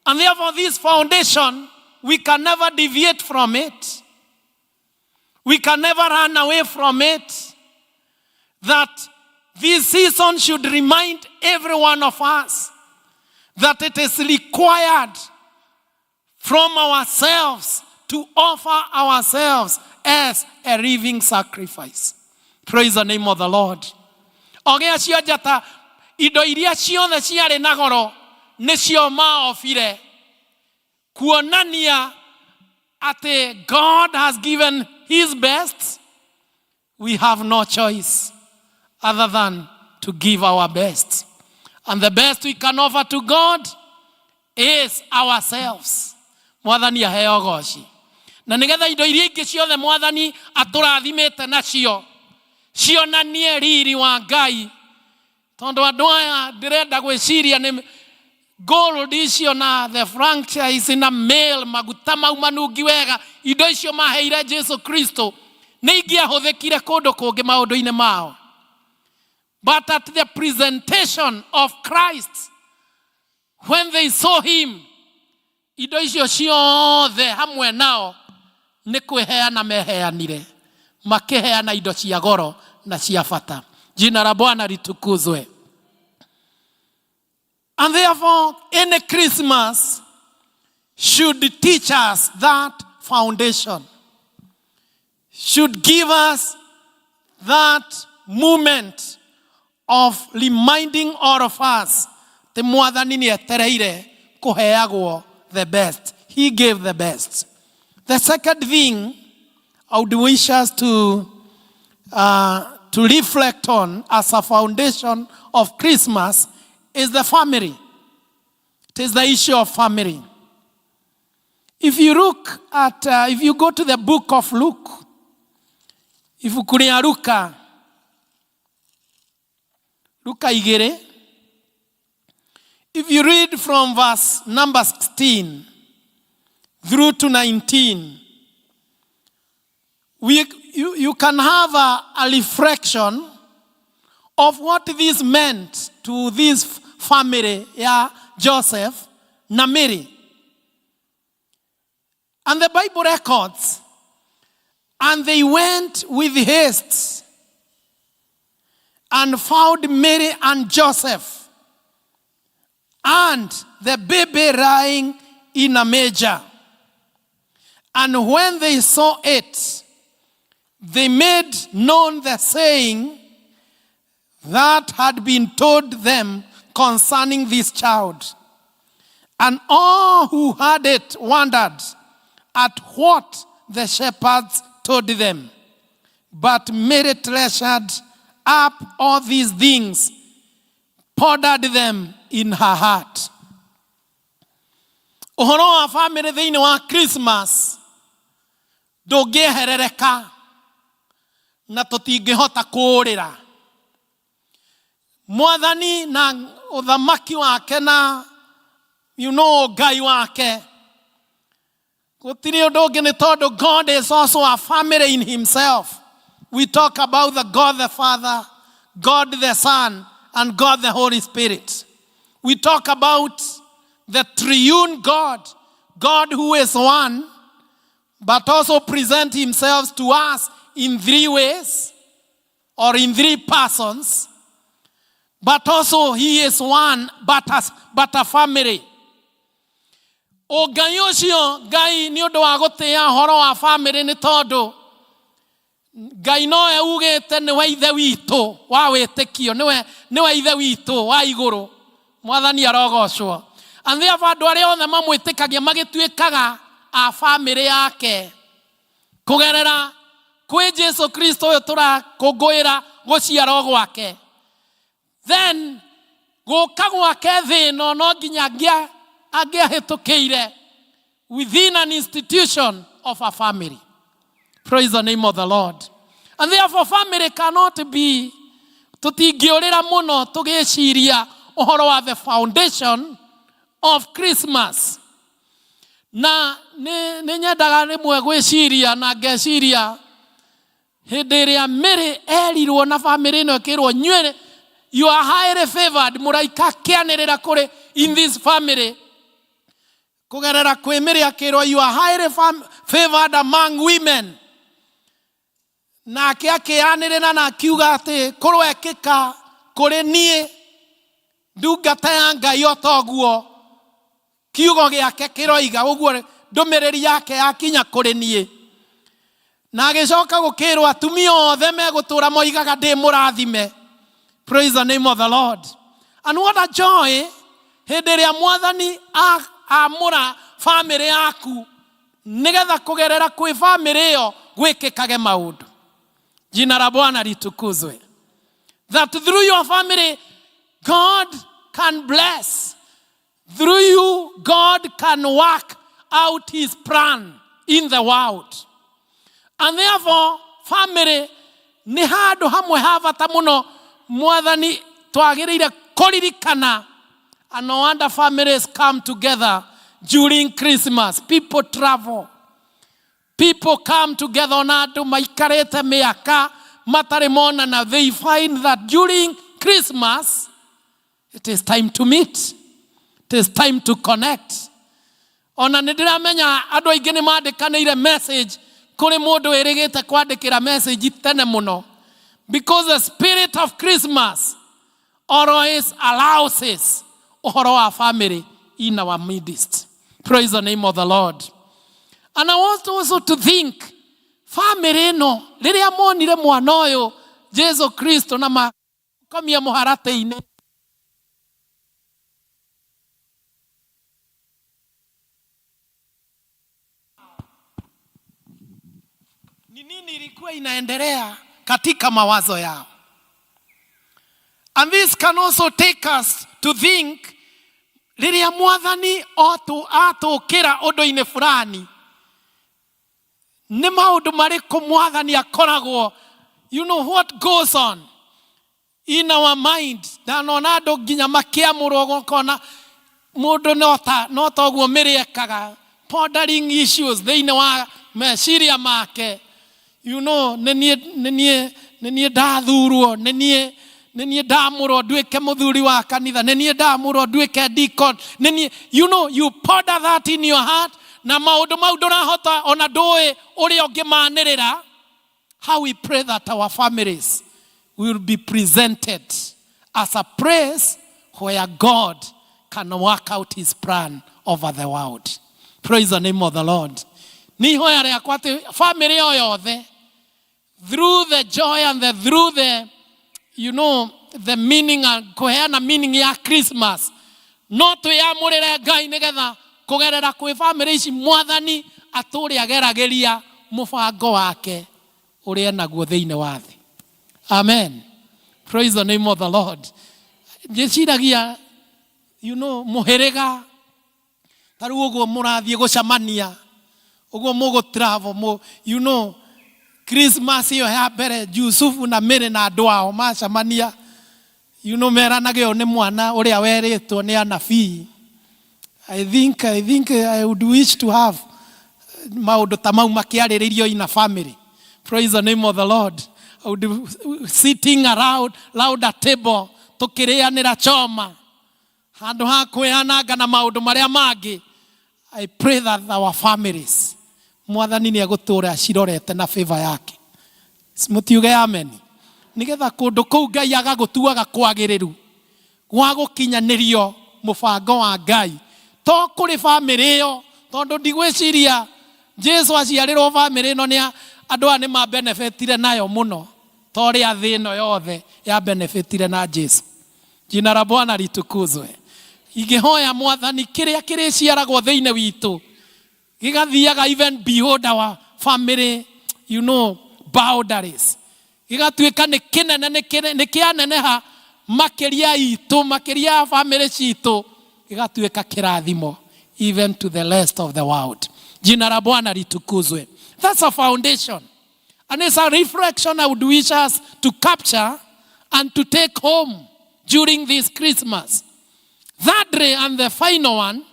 And therefore this foundation, we can never deviate from it. We can never run away from it, that this season should remind every one of us that it is required from ourselves to offer ourselves as a living sacrifice. Praise the name of the Lord. Ogĩ acio njata, indo iria ciothe ciarĩ na goro nĩcio maobire. Kuonania atĩ God has given his best, we have no choice other than to give our best. And the best we can offer to God is ourselves. Mwathani aheo goci. Na nigetha indo iria ingĩ ciothe Mwathani atũrathimĩte nacio cionanie riri wa Ngai, tondũ andũ aya ndĩrenda gwĩciria nĩ gold icio na the frankincense na myrrh, maguta mau manungi wega, indo icio maheire Jesu Kristo nĩ ingĩahũthĩkire kũndũ kũngĩ maũndũ-inĩ mao. But at the presentation of Christ, when they saw him, indo icio ciothe hamwe nao nĩ kwĩheana meheanire, makĩheana indo cia goro na cia bata. Jina la Bwana litukuzwe. And therefore, any Christmas should teach us that foundation, should give us that moment of reminding all of us atĩ Mwathani nĩ etereire kũheagwo the best. He gave the best. The second thing I would wish us to reflect on as a foundation of Christmas is the family. It is the issue of family. If you go to the book of Luke, ibuku rĩa Luka, Luka 2, if you read from verse number 16 through to 19, you can have a reflection of what this meant to this family ya Joseph na Mary. And the Bible records, "And they went with haste and found Mary and Joseph and the baby lying in a manger. And when they saw it, they made known the saying that had been told them concerning this child. And all who heard it wondered at what the shepherds told them. But Mary treasured up all these things, pondered them in her heart." Ũhoro wa famĩlĩ thĩinĩ wa Christmas ndũngĩeherereka na tũtingĩhota kũũrĩra. Mwathani na ũthamaki wake na Ngai wake, gũtirĩ ũndũ ũngĩ nĩ tondũ God is also a family in himself. We talk about the God the Father, God the Son and God the Holy Spirit. We talk about the triune God, God who is one but also present himself to us in three ways or in three persons, but also he is one but a family. Ũngai ũcio Ngai nĩ ũndũ wa gũtĩa ũhoro wa family, nĩ tondũ Ngai nowe ugĩte nĩwe ithe witũ wa wĩtĩkio, nĩwe ithe witũ wa igũrũ. Mwathani arogocwo. And therefore, andũ arĩa othe mamwĩtĩkagia magĩtuĩkaga a family yake kũgerera kwĩ Jesu Kristo ũyũ tũrakũngũĩra gũciarwo gwake. Then gũka gwake thĩ ĩno no nginya angĩahĩtũkĩire within an institution of a family. Praise the name of the Lord. And therefore, family cannot be, tũtingĩũrĩra mũno tũgĩciria ũhoro wa the foundation of Christmas. Na nĩ nyendaga rĩmwe gwĩciria na ngeciria hĩndĩ ĩrĩa Mary erirwo na family ĩno ĩkĩrwo, "Nyuĩ, you are highly favored," mũraika akĩanĩrĩra kũrĩ in this family kũgerera kwĩ Mary, akĩrwo, "You are highly favored among women." Nake akĩanĩrĩra na akiuga atĩ kũrwekĩka kũrĩ niĩ ndungata ya Ngai o toguo kiugo gĩake kĩroiga, ũguo ndũmĩrĩri yake yakinya kũrĩ niĩ. Na agĩcoka gũkĩrwo atumia othe megũtũra moigaga ndĩ mũrathime. Praise the name of the Lord. And what a joy hĩndĩ ĩrĩa Mwathani amũra. Famĩlĩ yaku nĩgetha kũgerera kwĩ famĩlĩ ĩyo gwĩkĩkage maũndũ. Jina la Bwana litukuzwe. That through your family God can bless. Through you God can work out his plan in the world. And therefore family nĩ handũ hamwe ha bata mũno mwathani twagĩrĩire kũririkana. And no wonder families come together during Christmas. People travel. People come together ona andũ maikarĩte mĩaka matarĩ monana. They find that during Christmas it is time to meet. It is time to connect. Ona nĩ ndĩramenya andũ aingĩ nĩ mandĩkanĩire message kũrĩ mũndũ wĩrĩgĩte kwandĩkĩra message tene mũno. Because the spirit of Christmas always allows us ũhoro wa family in our midst. Praise the name of the Lord. And I want also to think family ĩno rĩrĩa monire mwana ũyũ Jesu Kristo na makomia mũharatĩ-inĩ ni nini ilikuwa inaendelea katika mawazo yao. And this can also take us to think rĩrĩa mwathani atũkĩra ũndũ-inĩ fulani nĩ maũndũ marĩkũ mwathani akoragwo, you know what goes on in our mind. Ndanona andũ nginya makĩamũrwo gũkona mũndũ no ta ũguo mĩrĩ ekaga pondering issues thĩinĩ wa meciria make. You know, nĩ niĩ ndathurwo, nĩ niĩ ndamũrwo nduĩke mũthuri wa kanitha, nĩ niĩ ndamũrwo nduĩke deacon, nĩ niĩ, you know, you ponder that in your heart na maũndũ mau ndũrahota ona ndũĩ ũrĩa ũngĩmanĩrĩra. How we pray that our families will be presented as a place where God can work out his plan over the world. Praise the name of the Lord. Nĩ ihoya rĩakwa atĩ family o yothe through the joy and the, through the, you know, the meaning and kũheana meaning ya Christmas no twĩamũrĩre Ngai nĩgetha kũgerera kwĩ family ici mwathani atũre ageragĩria mũbango wake ũrĩa naguo thĩinĩ wa thĩ. Amen. Praise the name of the Lord. Njĩciragia, you know, mũhĩrĩga ta rĩu ũguo mũrathiĩ gũcemania ũguo mũgũ travel mũ, you know, Christmas ĩyo ya mbere Jusufu na Mary na andũ ao macemania, you know, meranage ũyũ nĩ mwana ũrĩa werĩtwo nĩ anabii. I think I would wish to have maũndũ ta mau makĩarĩrĩrio in a family. Praise the name of the Lord. I would sitting around round a table tukĩrĩanĩra choma handũ ha kwĩananga na maũndũ marĩa mangĩ. I pray that our families mwathani nĩ egũtũra acirorete na favor yake. Mũtiuge amen. Nĩgetha kũndũ kũu Ngai agagũtuaga kwagĩrĩru gwa gũkinyanĩrio mũbango wa Ngai to kũrĩ bamĩrĩ ĩyo tondũ ndigwĩciria Jesu aciarĩrwo bamĩrĩ ĩno nĩ andũ aya nĩ mabenefitire nayo mũno ta ũrĩa thĩ ĩno yothe ya benefitire na Jesu. Jina la Bwana litukuzwe. Ingĩhoya mwathani kĩrĩa kĩrĩciaragwo thĩinĩ witũ gĩgathiaga even beyond our family, you know, boundaries, gĩgatuĩka nĩ kĩnene nĩ kĩaneneha makĩria itũ makĩria ya family citũ gĩgatuĩka kĩrathimo even to the rest of the world. Jina la Bwana litukuzwe. That's a foundation and it's a reflection I would wish us to capture and to take home during this Christmas. Thirdly, and the final one,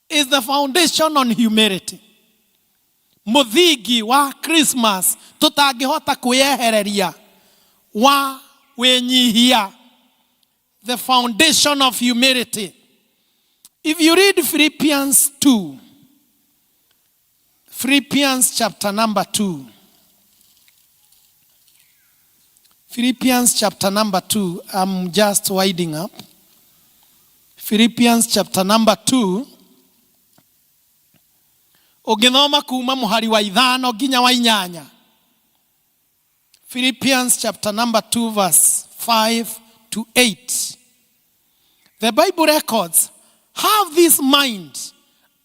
is the foundation on humility. Mũthingi wa Christmas tũtangĩhota kwĩyehereria wa wĩnyihia. The foundation of humility. If you read Philippians 2, Philippians chapter number 2, Philippians chapter number 2, I'm just winding up. Philippians chapter number 2, ũngĩthoma kuma mũhari wa 5 nginya wa 8. Philippians chapter number 2 verse 5 to 8. The Bible records, "Have this mind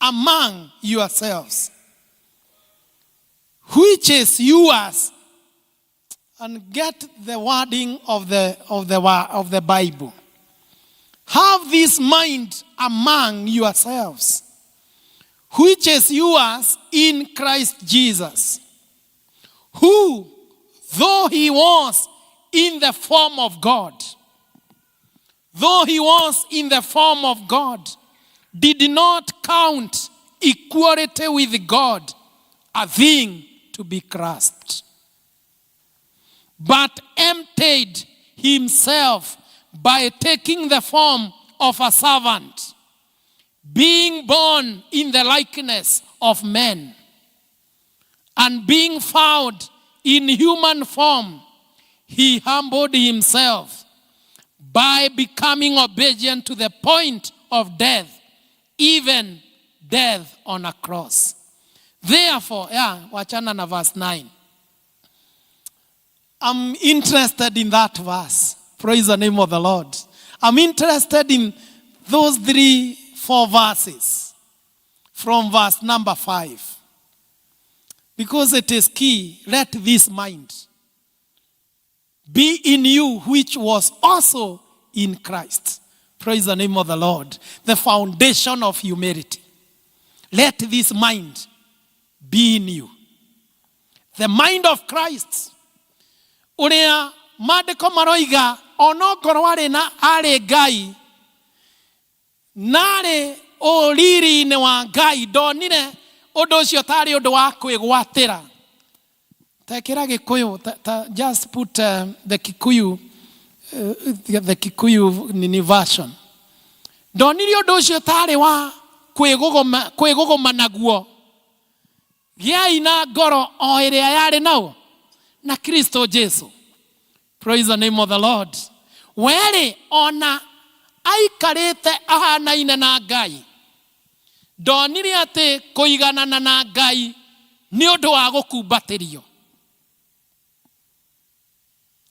among yourselves, which is yours. And get the wording of the Bible. Have this mind among yourselves, which is yours in Christ Jesus, who, though he was in the form of God, though he was in the form of God, did not count equality with God a thing to be grasped, but emptied himself by taking the form of a servant, being born in the likeness of men, and being found in human form, he humbled himself by becoming obedient to the point of death, even death on a cross. Therefore, yeah, wachana na verse 9. I'm interested in that verse. Praise the name of the Lord. I'm interested in those three, four verses from verse number 5. Because it is key. Let this mind be in you, which was also in Christ. Praise the name of the Lord. The foundation of humility. Let this mind be in you. The mind of Christ. Ũrĩa maandĩko maroiga onokorwo arĩ na arĩ Ngai narĩ ũriri-inĩ wa Ngai, ndonire ũndũ ũcio tarĩ ũndũ wa kwĩgwatĩra. Tekĩra Gĩkũyũ just put the Kikuyu nini version. Ndonire ũndũ ũcio tarĩ wa kwĩgũgũma naguo. Gĩai na ngoro o ĩrĩa yarĩ nao na Kristo Jesu. Praise the name of the Lord. Werĩ ona aikarĩte ahanaine na Ngai, ndonire atĩ kũiganana na Ngai nĩ ũndũ wa gũkumbatĩrio.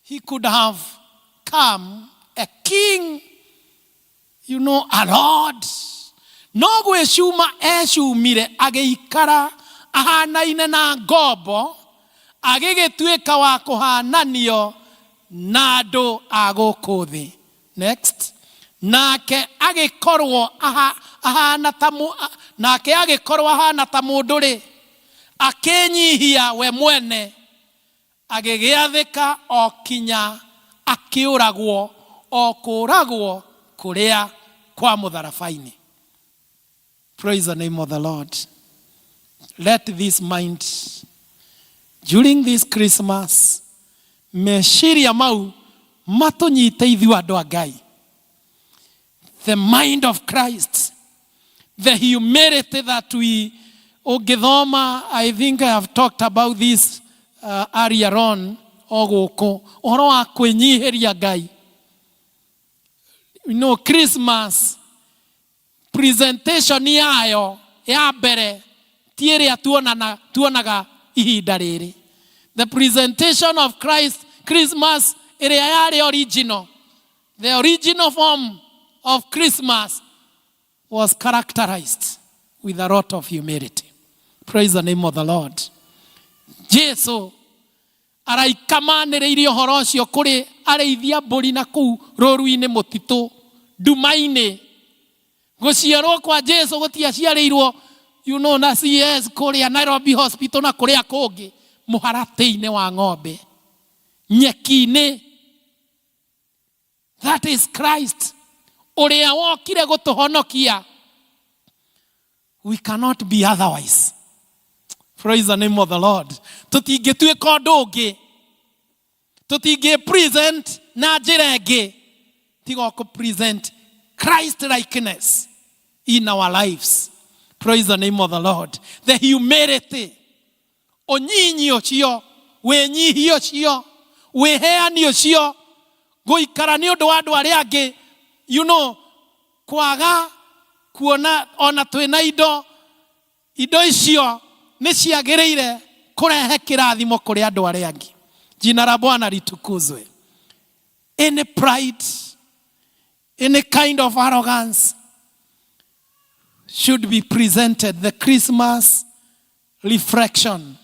He could have come a king, a lord. No gwĩcuma ecumire, agĩikara ahanaine na ngombo, agĩgĩtuĩka wa kũhananio na andũ a gũkũ thĩ. Next. Nake agĩkorwo ahana ta nake agĩkorwo ahana ta mũndũ rĩ, akĩnyihia we mwene, agĩgĩathĩka o kinya akĩũragwo, o kũũragwo kũrĩa kwa mũtharaba-inĩ. Praise the name of the Lord. Let this mind during this Christmas, meciria mau matũnyite ithuĩ andũ a Ngai. The mind of Christ, the humility that we ũngĩthoma. I think I have talked about this earlier on o gũkũ, ũhoro wa kwĩnyihĩria Ngai. Christmas presentation yayo ya mbere ti ĩrĩa tuonaga ihinda rĩrĩ. The presentation of Christ, Christmas ĩrĩa yarĩ original, the original form of Christmas was characterized with a lot of humility. Praise the name of the Lord. Jesu araika manĩrĩirie ũhoro ũcio kũrĩ arĩithia mbũri na kũu rũru-inĩ, mũtitũ nduma-inĩ. Gũciarwo kwa Jesu gũtiaciarĩirwo na CS kũrĩa Nairobi Hospital na kũrĩa kũngĩ, mũharatĩ-inĩ wa ng'ombe, nyeki-inĩ. That is Christ ũrĩa wokire gũtũhonokia. We cannot be otherwise. Praise the name of the Lord. Tũtingĩtuĩka ũndũ ũngĩ, tũtingĩ present na njĩra ĩngĩ tiga o present Christ likeness in our lives. Praise the name of the Lord. The humility, ũnyinyi ũcio, wĩnyihia ũcio, wĩheani ũcio, gũikara nĩ ũndũ wa andũ arĩa angĩ, kwaga kuona ona twĩna indo, indo icio nĩ ciagĩrĩire kũrehe kĩrathimo kũrĩ andũ arĩa angĩ. Jina la Bwana litukuzwe. Any pride, any kind of arrogance. should be presented, the Christmas reflection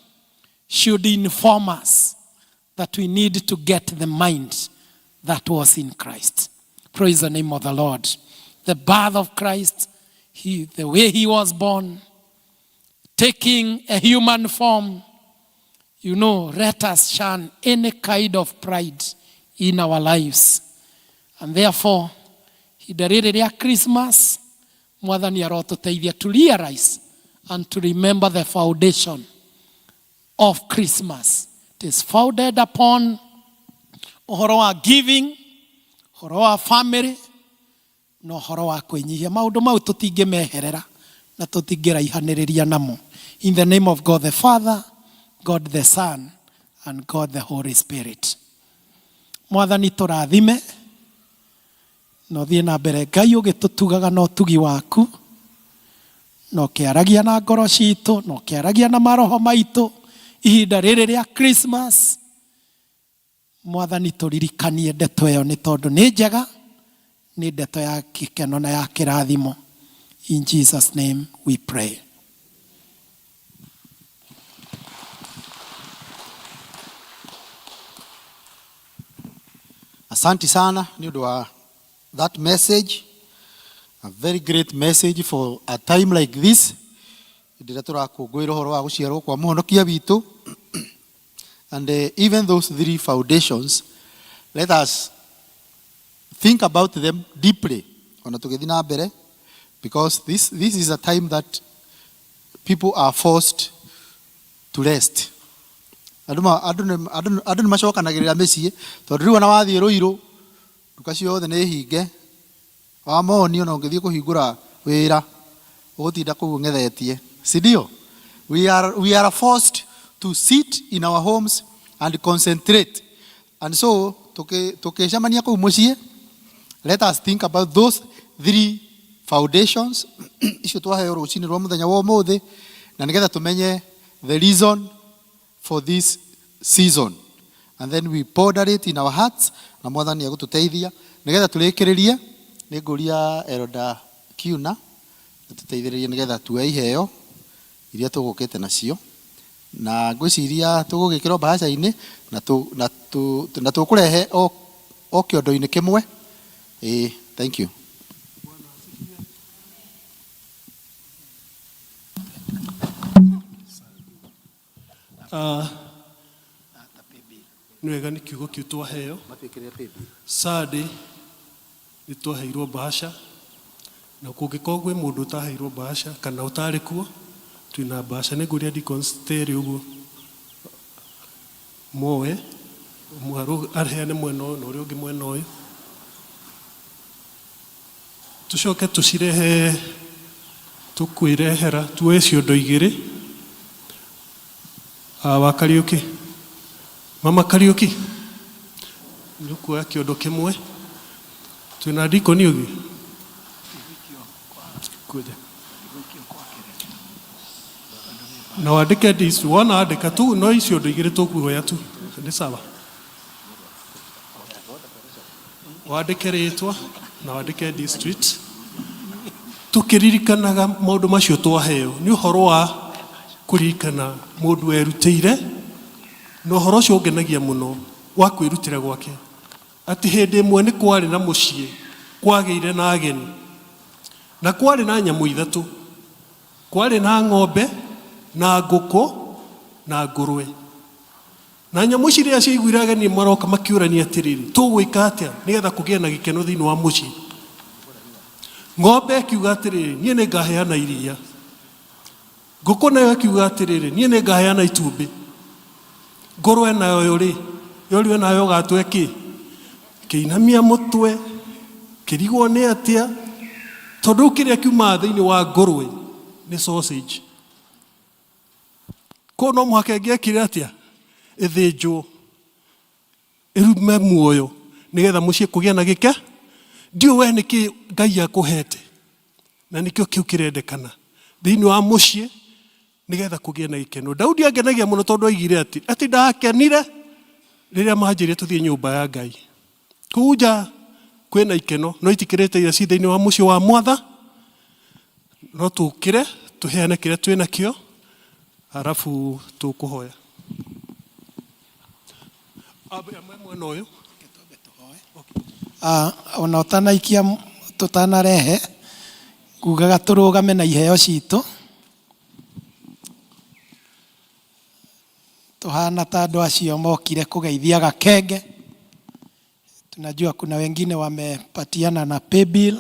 should inform us that we need to get the mind that was in Christ. Praise the name of the Lord. The birth of Christ, the way he was born, taking a human form, let us shun any kind of pride in our lives. And therefore, ihinda rĩrĩ rĩa Christmas, Mwathani arotũteithia to realize and to remember the foundation of Christmas. It is founded upon ũhoro wa giving, ũhoro wa family, na ũhoro wa kwĩnyihia. Maũndũ mau tũtingĩmeherera na tũtingĩraihanĩrĩria namo. In the name of God the Father, God the Son, and God the Holy Spirit. Mwathani tũrathime na ũthiĩ na mbere Ngai ũgĩtũtugaga na ũtugi waku na ũkĩaragia na ngoro citũ na ũkĩaragia na maroho maitũ ihinda rĩrĩ rĩa Christmas. Mwathani tũririkanie ndeto ĩyo nĩ tondũ nĩ njega, nĩ ndeto ya gĩkeno na ya kĩrathimo. In Jesus name we pray. Asante sana nĩ ũndũ wa that message, a very great message for a time like this. Hĩndĩ ĩrĩa tũrakũngũĩra ũhoro wa gũciarwo kwa mũhonokia witũ. And even those three foundations, let us think about them deeply ona tũgĩthiĩ na mbere, because this is a time that people are forced to rest. Andũ nĩ macokanagĩrĩra mĩciĩ tondũ rĩu ona wathiĩ Rũirũ nduka ciothe nĩ hinge, wamoni ona ũngĩthiĩ kũhingũra wĩra ũgũtinda kũu ũng'ethetie, si ndio? We are forced to sit in our homes and concentrate. And so tũkĩcemania kũu mũciĩ, let us think about those three foundations icio twaheo rũcinĩ rwa mũthenya wa ũmũthĩ, na nĩgetha tũmenye the reason for this season, and then we ponder it in our hearts, na Mwathani egũtũteithia nĩgetha tũrĩkĩrĩrie. Nĩ ngũria Elder Kiuna tũteithĩrĩrie nĩgetha tuoe iheo iria tũgũkĩte nacio, na ngwĩciria tũgũgĩkĩrwo mbahaca-inĩ na tũkũrehe o kĩondo-inĩ kĩmwe. Ĩĩ, thank you. Nĩ wega nĩ kiugo kĩu twaheo. Sunday nĩ twaheirwo bahasha, na kũngĩkorwo kwĩ mũndũ ũtaheirwo bahasha kana ũtarĩ kuo, twĩna bahasha. Nĩ ngũria deacons terĩ ũguo moe ũmwe aheane mwena ũyũ na ũrĩa ũngĩ mwena ũyũ, tũcoke tũcirehe, tũkwĩrehera tuoe ciondo igĩrĩ. Wa Kariũki, mama Kariũki, nĩ ũkuoya kĩondo kĩmwe. Twĩna dikoni ũngĩ kuja na wandĩke dis wona andĩka tu, no iciondo igĩrĩ tũkuoya tu nĩ sawa. Wandĩke rĩtwa na wandĩke district, tũkĩririkanaga maũndũ macio twaheo. Nĩ ũhoro wa kũririkana mũndũ werutĩire, na ũhoro ũcio ũngenagia mũno wa kwĩrutĩra gwake, atĩ hĩndĩ ĩmwe nĩ kwarĩ na mũciĩ kwagĩire na ageni, na kwarĩ na nyamũ ithatũ. Kwarĩ na ng'ombe na ngũkũ na ngũrwe. Na nyamũ ici rĩrĩa ciaiguire ageni maroka, makĩũrania atĩrĩrĩ, tũgwĩka atĩa nĩgetha kũgĩe na gĩkeno thĩinĩ wa mũciĩ? Ng'ombe ĩkiuga atĩrĩrĩ, niĩ nĩ ngaheana iria. Ngũkũ nayo ĩkiuga atĩrĩrĩ, niĩ nĩ ngaheana itumbĩ. Ngũrwe nayo yo rĩ, yorio nayo gatwe kĩ kĩinamia mũtwe, kĩrigwo nĩ atĩa, tondũ rĩu kĩrĩa kiumaga thĩinĩ wa ngũrwe nĩ sausage. Koguo no mũhaka ĩngĩekire atĩa, ĩthĩnjwo ĩrume muoyo nĩgetha mũciĩ kũgĩe na gĩke. Ndiũ we nĩkĩ Ngai akũhete, na nĩkĩo kĩu kĩrendekana thĩinĩ wa mũciĩ nĩgetha kũgĩe na gĩkeno. Daudi angenagia mũno tondũ aigire atĩ ndakenire rĩrĩa manjĩrire tũthiĩ nyũmba ya Ngai. Kũu nja kwĩna ikeno, no itikĩrĩte iria ci thĩinĩ wa mũciĩ wa mwatha. No tũkĩre tũheane kĩrĩa twĩ nakĩo arabu tũkũhoya. Amwe mwena ũyũ. Ah, ona ũtanaikia tũtanarehe ngugaga tũrũgame na iheo citũ tũhana ta andũ acio mokire kũgeithia gakenge. Tunajua kuna wengine wamepatiana na paybill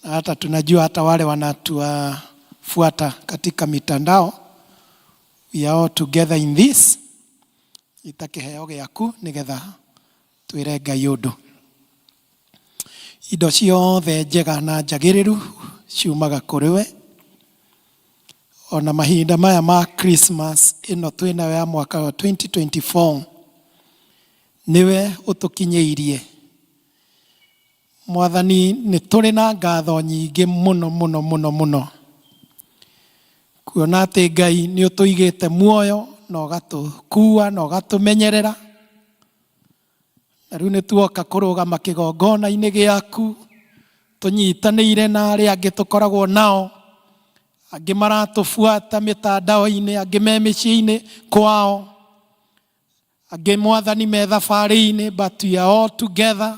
na hata tunajua hata wale wanatufuata katika mitandao. We are all together in this. Ita kĩheo gĩaku nĩgetha twĩre Ngai ũndũ. Indo ciothe njega na njagĩrĩru ciumaga kũrĩ we. Ona mahinda maya ma Christmas ĩno twĩnayo ya mwaka wa 2024 nĩwe ũtũkinyĩirie. Mwathani, nĩ tũrĩ na ngatho nyingĩ mũno mũno mũno mũno kuona atĩ Ngai nĩ ũtũigĩte muoyo na ũgatũkua na ũgatũmenyerera, na rĩu nĩ tuoka kũrũgama kĩgongona-inĩ gĩaku tũnyitanĩire na arĩa angĩ tũkoragwo nao, angĩ maratũbuata mĩtandao-inĩ, angĩ me mĩciĩ-inĩ kwao, angĩ Mwathani me thabarĩ-inĩ, but we are all together.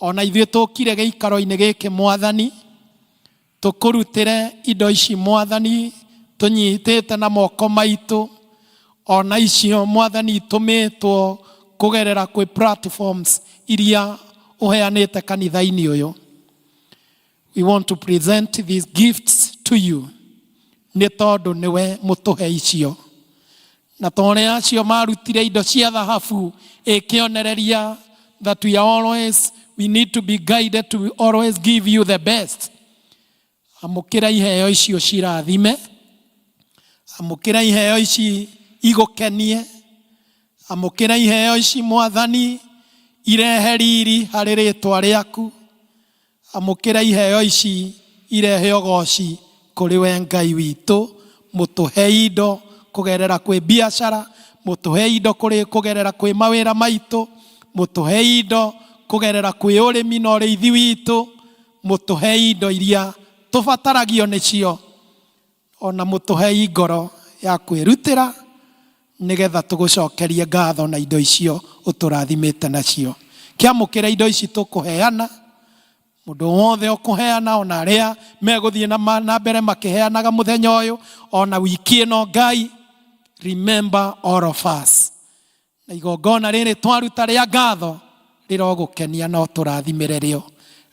Ona ithuĩ tũkire gĩikaro-inĩ gĩkĩ Mwathani tũkũrutĩre indo ici Mwathani tũnyitĩte na moko maitũ, ona icio Mwathani itũmĩtwo kũgerera kwĩ platforms iria ũheanĩte kanitha-inĩ ũyũ. We want to present these gifts to you nĩ tondũ nĩwe mũtũhe icio, na ta ũrĩa acio marutire indo cia thahabu ĩkĩonereria that we are always, we need to be guided to always give you the best. Amũkĩra iheo icio cirathime, amũkĩra iheo ici igũkenie, amũkĩra iheo ici Mwathani irehe riri harĩ rĩtwa rĩaku, amũkĩra iheo ici irehe ũgoci kũrĩ we Ngai witũ. Mũtũhe indo kũgerera kwĩ biacara, mũtũhe indo kũrĩ kũgerera kwĩ mawĩra maitũ, mũtũhe indo kũgerera kwĩ ũrĩmi na ũrĩithi witũ, mũtũhe indo iria tũbataragio nĩcio, ona mũtũhe ngoro ya kwĩrutĩra nĩgetha tũgũcokerie ngatho na indo icio ũtũrathimĩte nacio. Kĩamũkĩra indo ici tũkũheana, mũndũ wothe ũkũheana, ona arĩa megũthiĩ na mbere makĩheanaga mũthenya ũyũ ona wiki ĩno, Ngai, remember all of us, na igongona rĩrĩ twaruta rĩa ngatho rĩrogũkenia no tũrathimĩre rĩo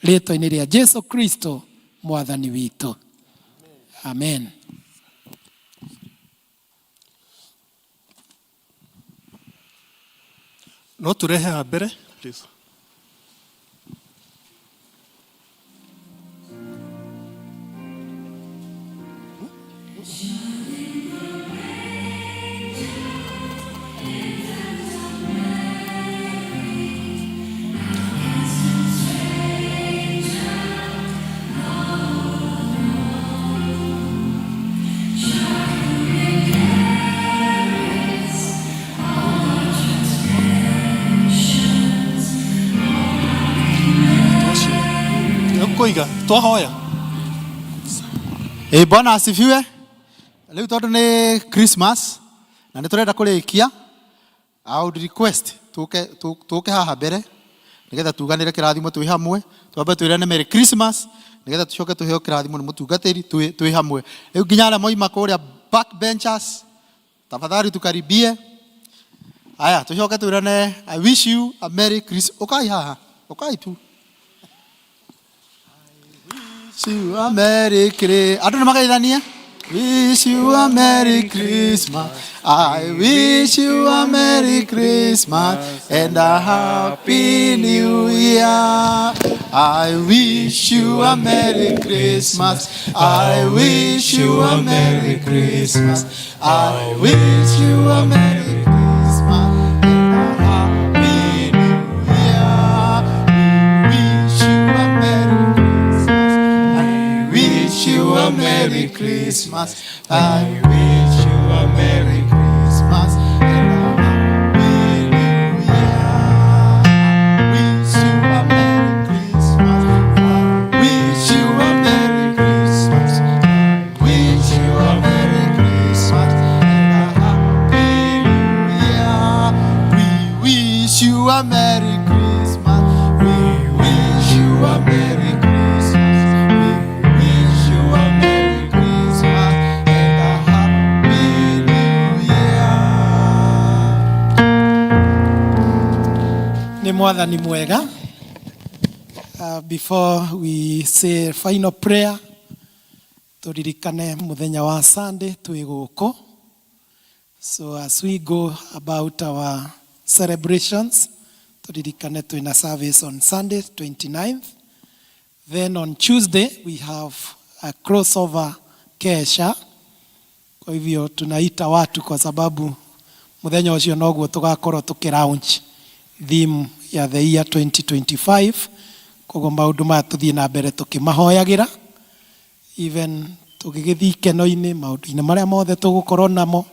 rĩtwa-inĩ rĩa Jesu Kristo Mwathani witũ, amen. No tũrehe haha mbere, please. Kũiga twahoya. Ĩ, Bwana asifiwe. Rĩu tondũ nĩ Christmas na nĩ tũrenda kũrĩkia, I would request tũke tũke haha mbere nĩgetha tuganĩre kĩrathimo twĩ hamwe. Twambe twĩrane Merry Christmas nĩgetha tũcoke tũheo kĩrathimo nĩ mũtungatĩri twĩ hamwe. Rĩu nginya arĩa moima kũrĩa back benchers, tafadhali tukaribie. Aya, tũcoke twĩrane I wish you a Merry Christmas. Ũkai haha, ũkai tu. Wish you a Merry Christmas. Andũ nĩ mageithanie. Wish you a Merry Christmas. I wish you a Merry Christmas and a Happy New Year. I wish you a Merry Christmas. I wish you a Merry Christmas. I wish you a Merry Christmas and a Happy New Year. We wish you a Merry Christmas. I wish you a Merry Christmas. I wish you a Merry Christmas and a Happy New Year. Wish you a Merry Christmas. I wish you a Merry Christmas. Mwathani mwega. Before we say final prayer, turirikane muthenya wa Sunday twi guku. So as we go about our celebrations, turirikane twina service on Sunday 29th. Then on Tuesday we have a crossover kesha. Kwa hivyo tunaita watu kwa sababu muthenya ucio noguo tugakorwo tukilaunch theme ya the year 2025. Koguo maundu maya tuthie na mbere tukimahoyagira, even tugigithii ikeno-inĩ, maundu-inĩ marĩa mothe tũgũkorwo namo,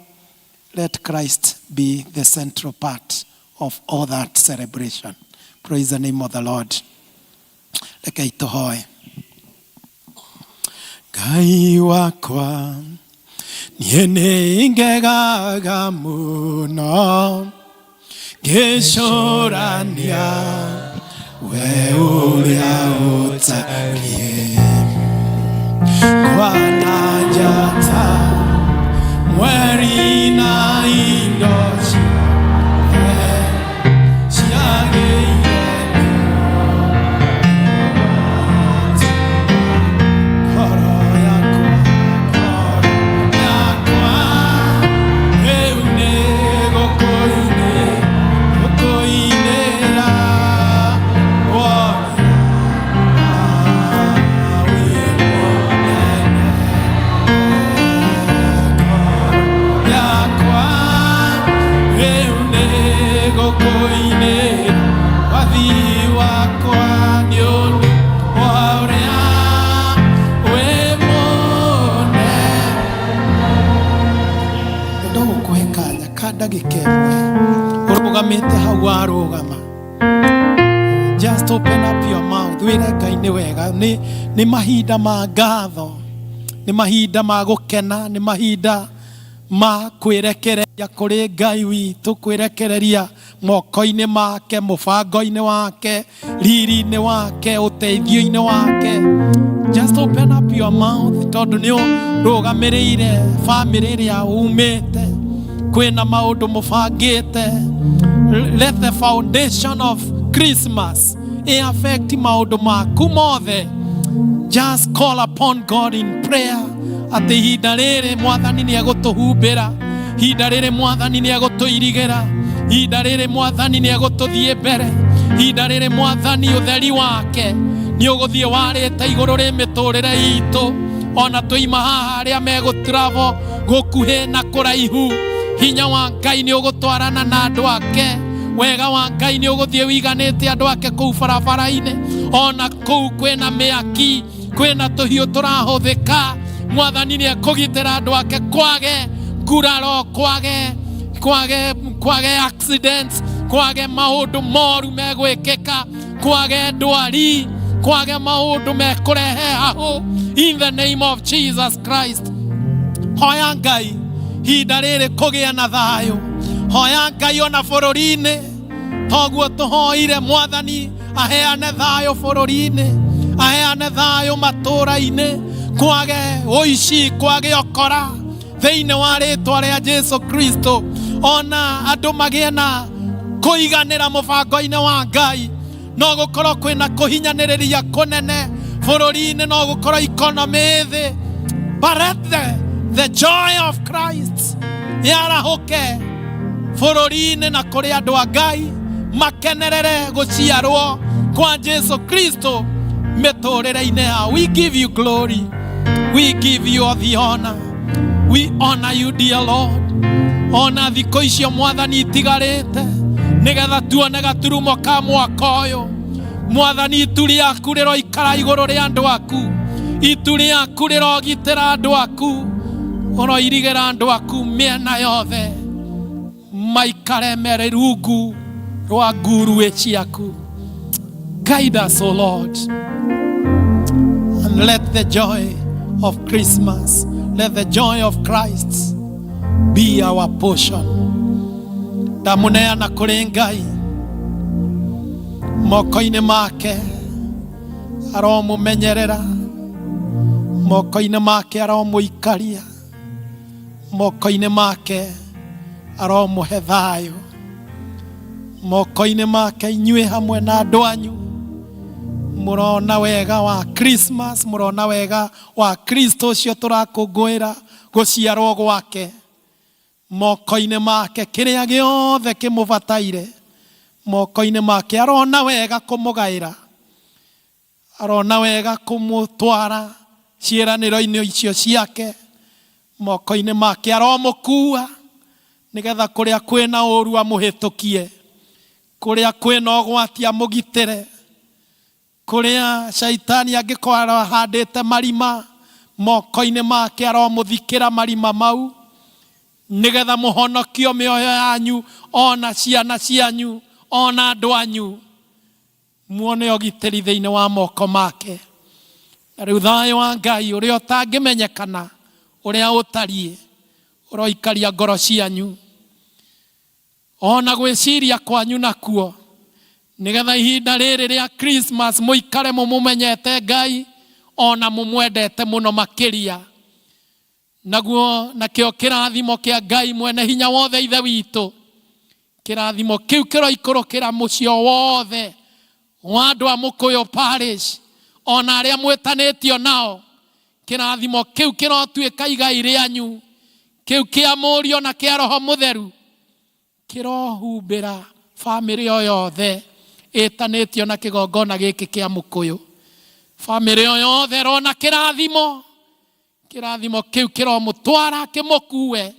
let Christ be the central part of all that celebration. Praise the name of the Lord. Rekei tũhoe. Ngai wakwa, niĩ nĩ ngegaga mũno ngĩcũrania we ũrĩa ũtariĩ, kwana njata, mweri na indo ciothe ciagĩire. Ngoro yakwa, ngoro yakwa rĩu nĩ gũkũinĩra wona wĩ mũnene. Ngoro yakwa rĩu nĩ gũkũinĩra wathi wakwa nĩ ũndũ wa ũrĩa wĩ mũnene. Ndenda gũkũhe kanya ka ndagĩka ĩmwe ũrũgamĩte hau warũgama. Just open up your mouth, wĩre Ngai nĩ wega. Nĩ mahinda ma ngatho, nĩ mahinda ma gũkena, nĩ mahinda ma kwĩrekereria kũrĩ Ngai witũ, kwĩrekereria moko-inĩ make, mũbango-inĩ wake, riri-inĩ wake, ũteithio-inĩ wake. Just open up your mouth, tondũ nĩ ũrũgamĩrĩire bamĩrĩ ĩrĩa umĩte, kwĩna maũndũ mũbangĩte. Let the foundation of Christmas affect maũndũ maku mothe. Just call upon God in prayer atĩ ihinda rĩrĩ Mwathani nĩ egũtũhumbĩra, ihinda rĩrĩ Mwathani nĩ egũtũirigĩra, ihinda rĩrĩ Mwathani nĩ egũtũthiĩ mbere, ihinda rĩrĩ Mwathani ũtheri wake nĩ ũgũthiĩ warĩte igũrũ rĩ mĩtũrĩre itũ, ona tũima haha arĩa megũtravel gũkuhĩ na kũraihu. Hinya wa Ngai nĩ ũgũtwarana na andũ ake, wega wa Ngai nĩ ũgũthiĩ wiganĩte andũ ake kũu barabara-inĩ, ona kũu kwĩna mĩaki, kwĩna tũhiũ tũrahũthĩka. Mwathani nĩ ekũgitĩra andũ ake, kwage nguraro, kwage accidents, kwage maũndũ moru megwĩkĩka, kwage ndwari, kwage maũndũ mekũrehe hahũ, in the name of Jesus Christ. Hoya Ngai ihinda rĩrĩ kũgĩa na thayũ. Hoya Ngai ona bũrũri-inĩ, toguo tũhoire Mwathani aheane thayũ bũrũri-inĩ, aheane thayũ matũũra-inĩ, kwage ũici, kwage ũkora, thĩinĩ wa rĩtwa rĩa Jesu Kristo. Ona andũ magĩe na kũiganĩra mũbango-inĩ wa Ngai. No gũkorwo kwĩna kũhinyanĩrĩria kũnene bũrũri-inĩ, no gũkorwo economy thĩ, but let the joy of Christ yarahũke bũrũri-inĩ na kũrĩ andũ a Ngai makenerere gũciarwo kwa Jesu Kristo mĩtũrĩre-inĩ yao. We give you glory, we give you all the honor, we honor you, dear Lord. Ona thikũ icio, Mwathani, itigarĩte nĩgetha tuone gaturumo ka mwaka ũyũ, Mwathani, itu rĩaku rĩroikara igũrũ rĩa andũ aku, itu rĩaku rĩrogitĩra andũ aku, ũroirigĩra andũ aku mĩena yothe, maikare mere rungu rwa nguruĩ ciaku. Guide us, O Lord, and let the joy of Christmas, let the joy of Christ be our portion. Ndamũneana kũrĩ Ngai, moko-inĩ make aromũmenyerera, moko-inĩ make aromũikaria, moko-inĩ make aromũhe thayũ. Moko-inĩ make inyuĩ hamwe na andũ anyu mũrona wega wa Christmas, mũrona wega wa Kristo ũcio tũrakũngũĩra gũciarwo gwake. Moko-inĩ make kĩrĩa gĩothe kĩmũbataire, moko-inĩ make arona wega kũmũgaĩra, arona wega kũmũtwara ciĩranĩro-inĩ icio ciake. Moko-inĩ make aromũkua nĩgetha kũrĩa kwĩna ũru amũhĩtũkie, kũrĩa kwĩna ũgwati amũgitĩre, kũrĩa caitani angĩkorwo ahandĩte marima, moko-inĩ make aromũthikĩra marima mau, nĩgetha mũhonokio mĩoyo yanyu ona ciana cianyu ona andũ anyu, muone ũgitĩri thĩinĩ wa moko make. Na rĩu thayũ wa Ngai ũrĩa ũtangĩmenyekana ũrĩa ũtariĩ ũroikaria ngoro cianyu ona gwĩciria kwanyu nakuo, nĩgetha ihinda rĩrĩ rĩa Christmas mũikare mũmũmenyete Ngai ona mũmwendete mũno makĩria. Naguo nakĩo kĩrathimo kĩa Ngai mwene hinya wothe Ithe witũ, kĩrathimo kĩu kĩroikũrũkĩra mũciĩ o wothe wa andũ a Mũkũyũ Parish ona arĩa mwĩtanĩtio nao. Kĩrathimo kĩu kĩrotuĩka igai rĩanyu, kĩu kĩa Mũriũ na kĩa Roho Mũtheru kĩrohumbĩra bamĩrĩ o yothe ĩtanĩtio na kĩgongona gĩkĩ kĩa Mũkũyũ. Bamĩrĩ o yothe ĩrona kĩrathimo, kĩrathimo kĩu kĩromũtwara kĩmũkue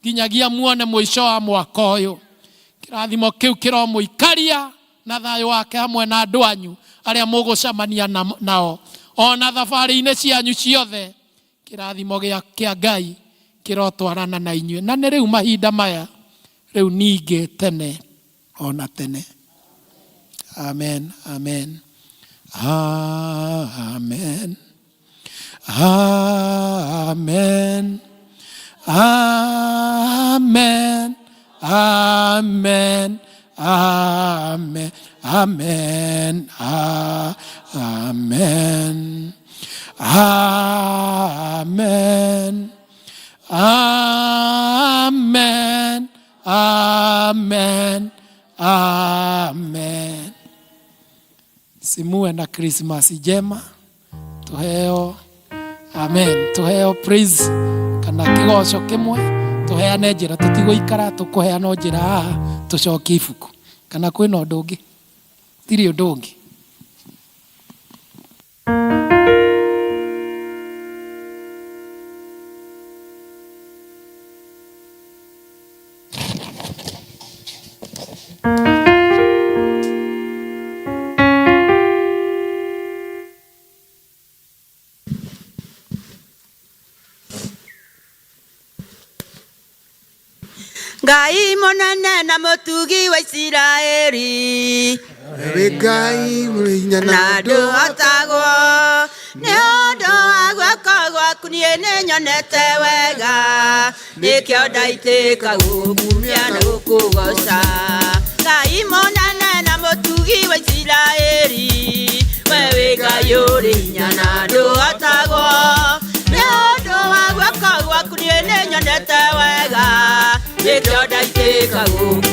nginyagia muone mũico wa mwaka ũyũ. Kĩrathimo kĩu kĩromũikaria na thayũ wake hamwe na andũ anyu arĩa mũgũcemania nao ona thabarĩ-inĩ cianyu ciothe. Kĩrathimo kĩa Ngai kĩrotwarana na inyuĩ, na nĩ rĩu mahinda maya, rĩu ningĩ tene ona tene. Amen, amen, amen, amen, amen, amen, amen, amen, amen, amen, amen, amen, amen. Simuwe na Christmas njema, tuheo amen, tuheo praise kana kigoco kimwe, tuheane njĩra, tũtigũikara tũkũheana njĩra haha tũcokie ibuku, kana kwĩna ũndũ ũngĩ? Tirĩ ũndũ ũngĩ. Ngai mũnene na mũtugi wa Isiraeli, Ewe Ngai mũrĩ hinya na ndũhotagwo nĩ ũndũ wa guoko gwaku, niĩ nĩ nyonete wega, nĩkĩo ndaitĩka gũkumia na gũkũgoca. Ngai mũnene na mũtugi wa Isiraeli, we wĩ Ngai ũrĩ hinya na ndũhotagwo nĩ ũndũ wa guoko gwaku, niĩ nĩ nyonete wega, nĩkĩo ndaitĩka gũkumia.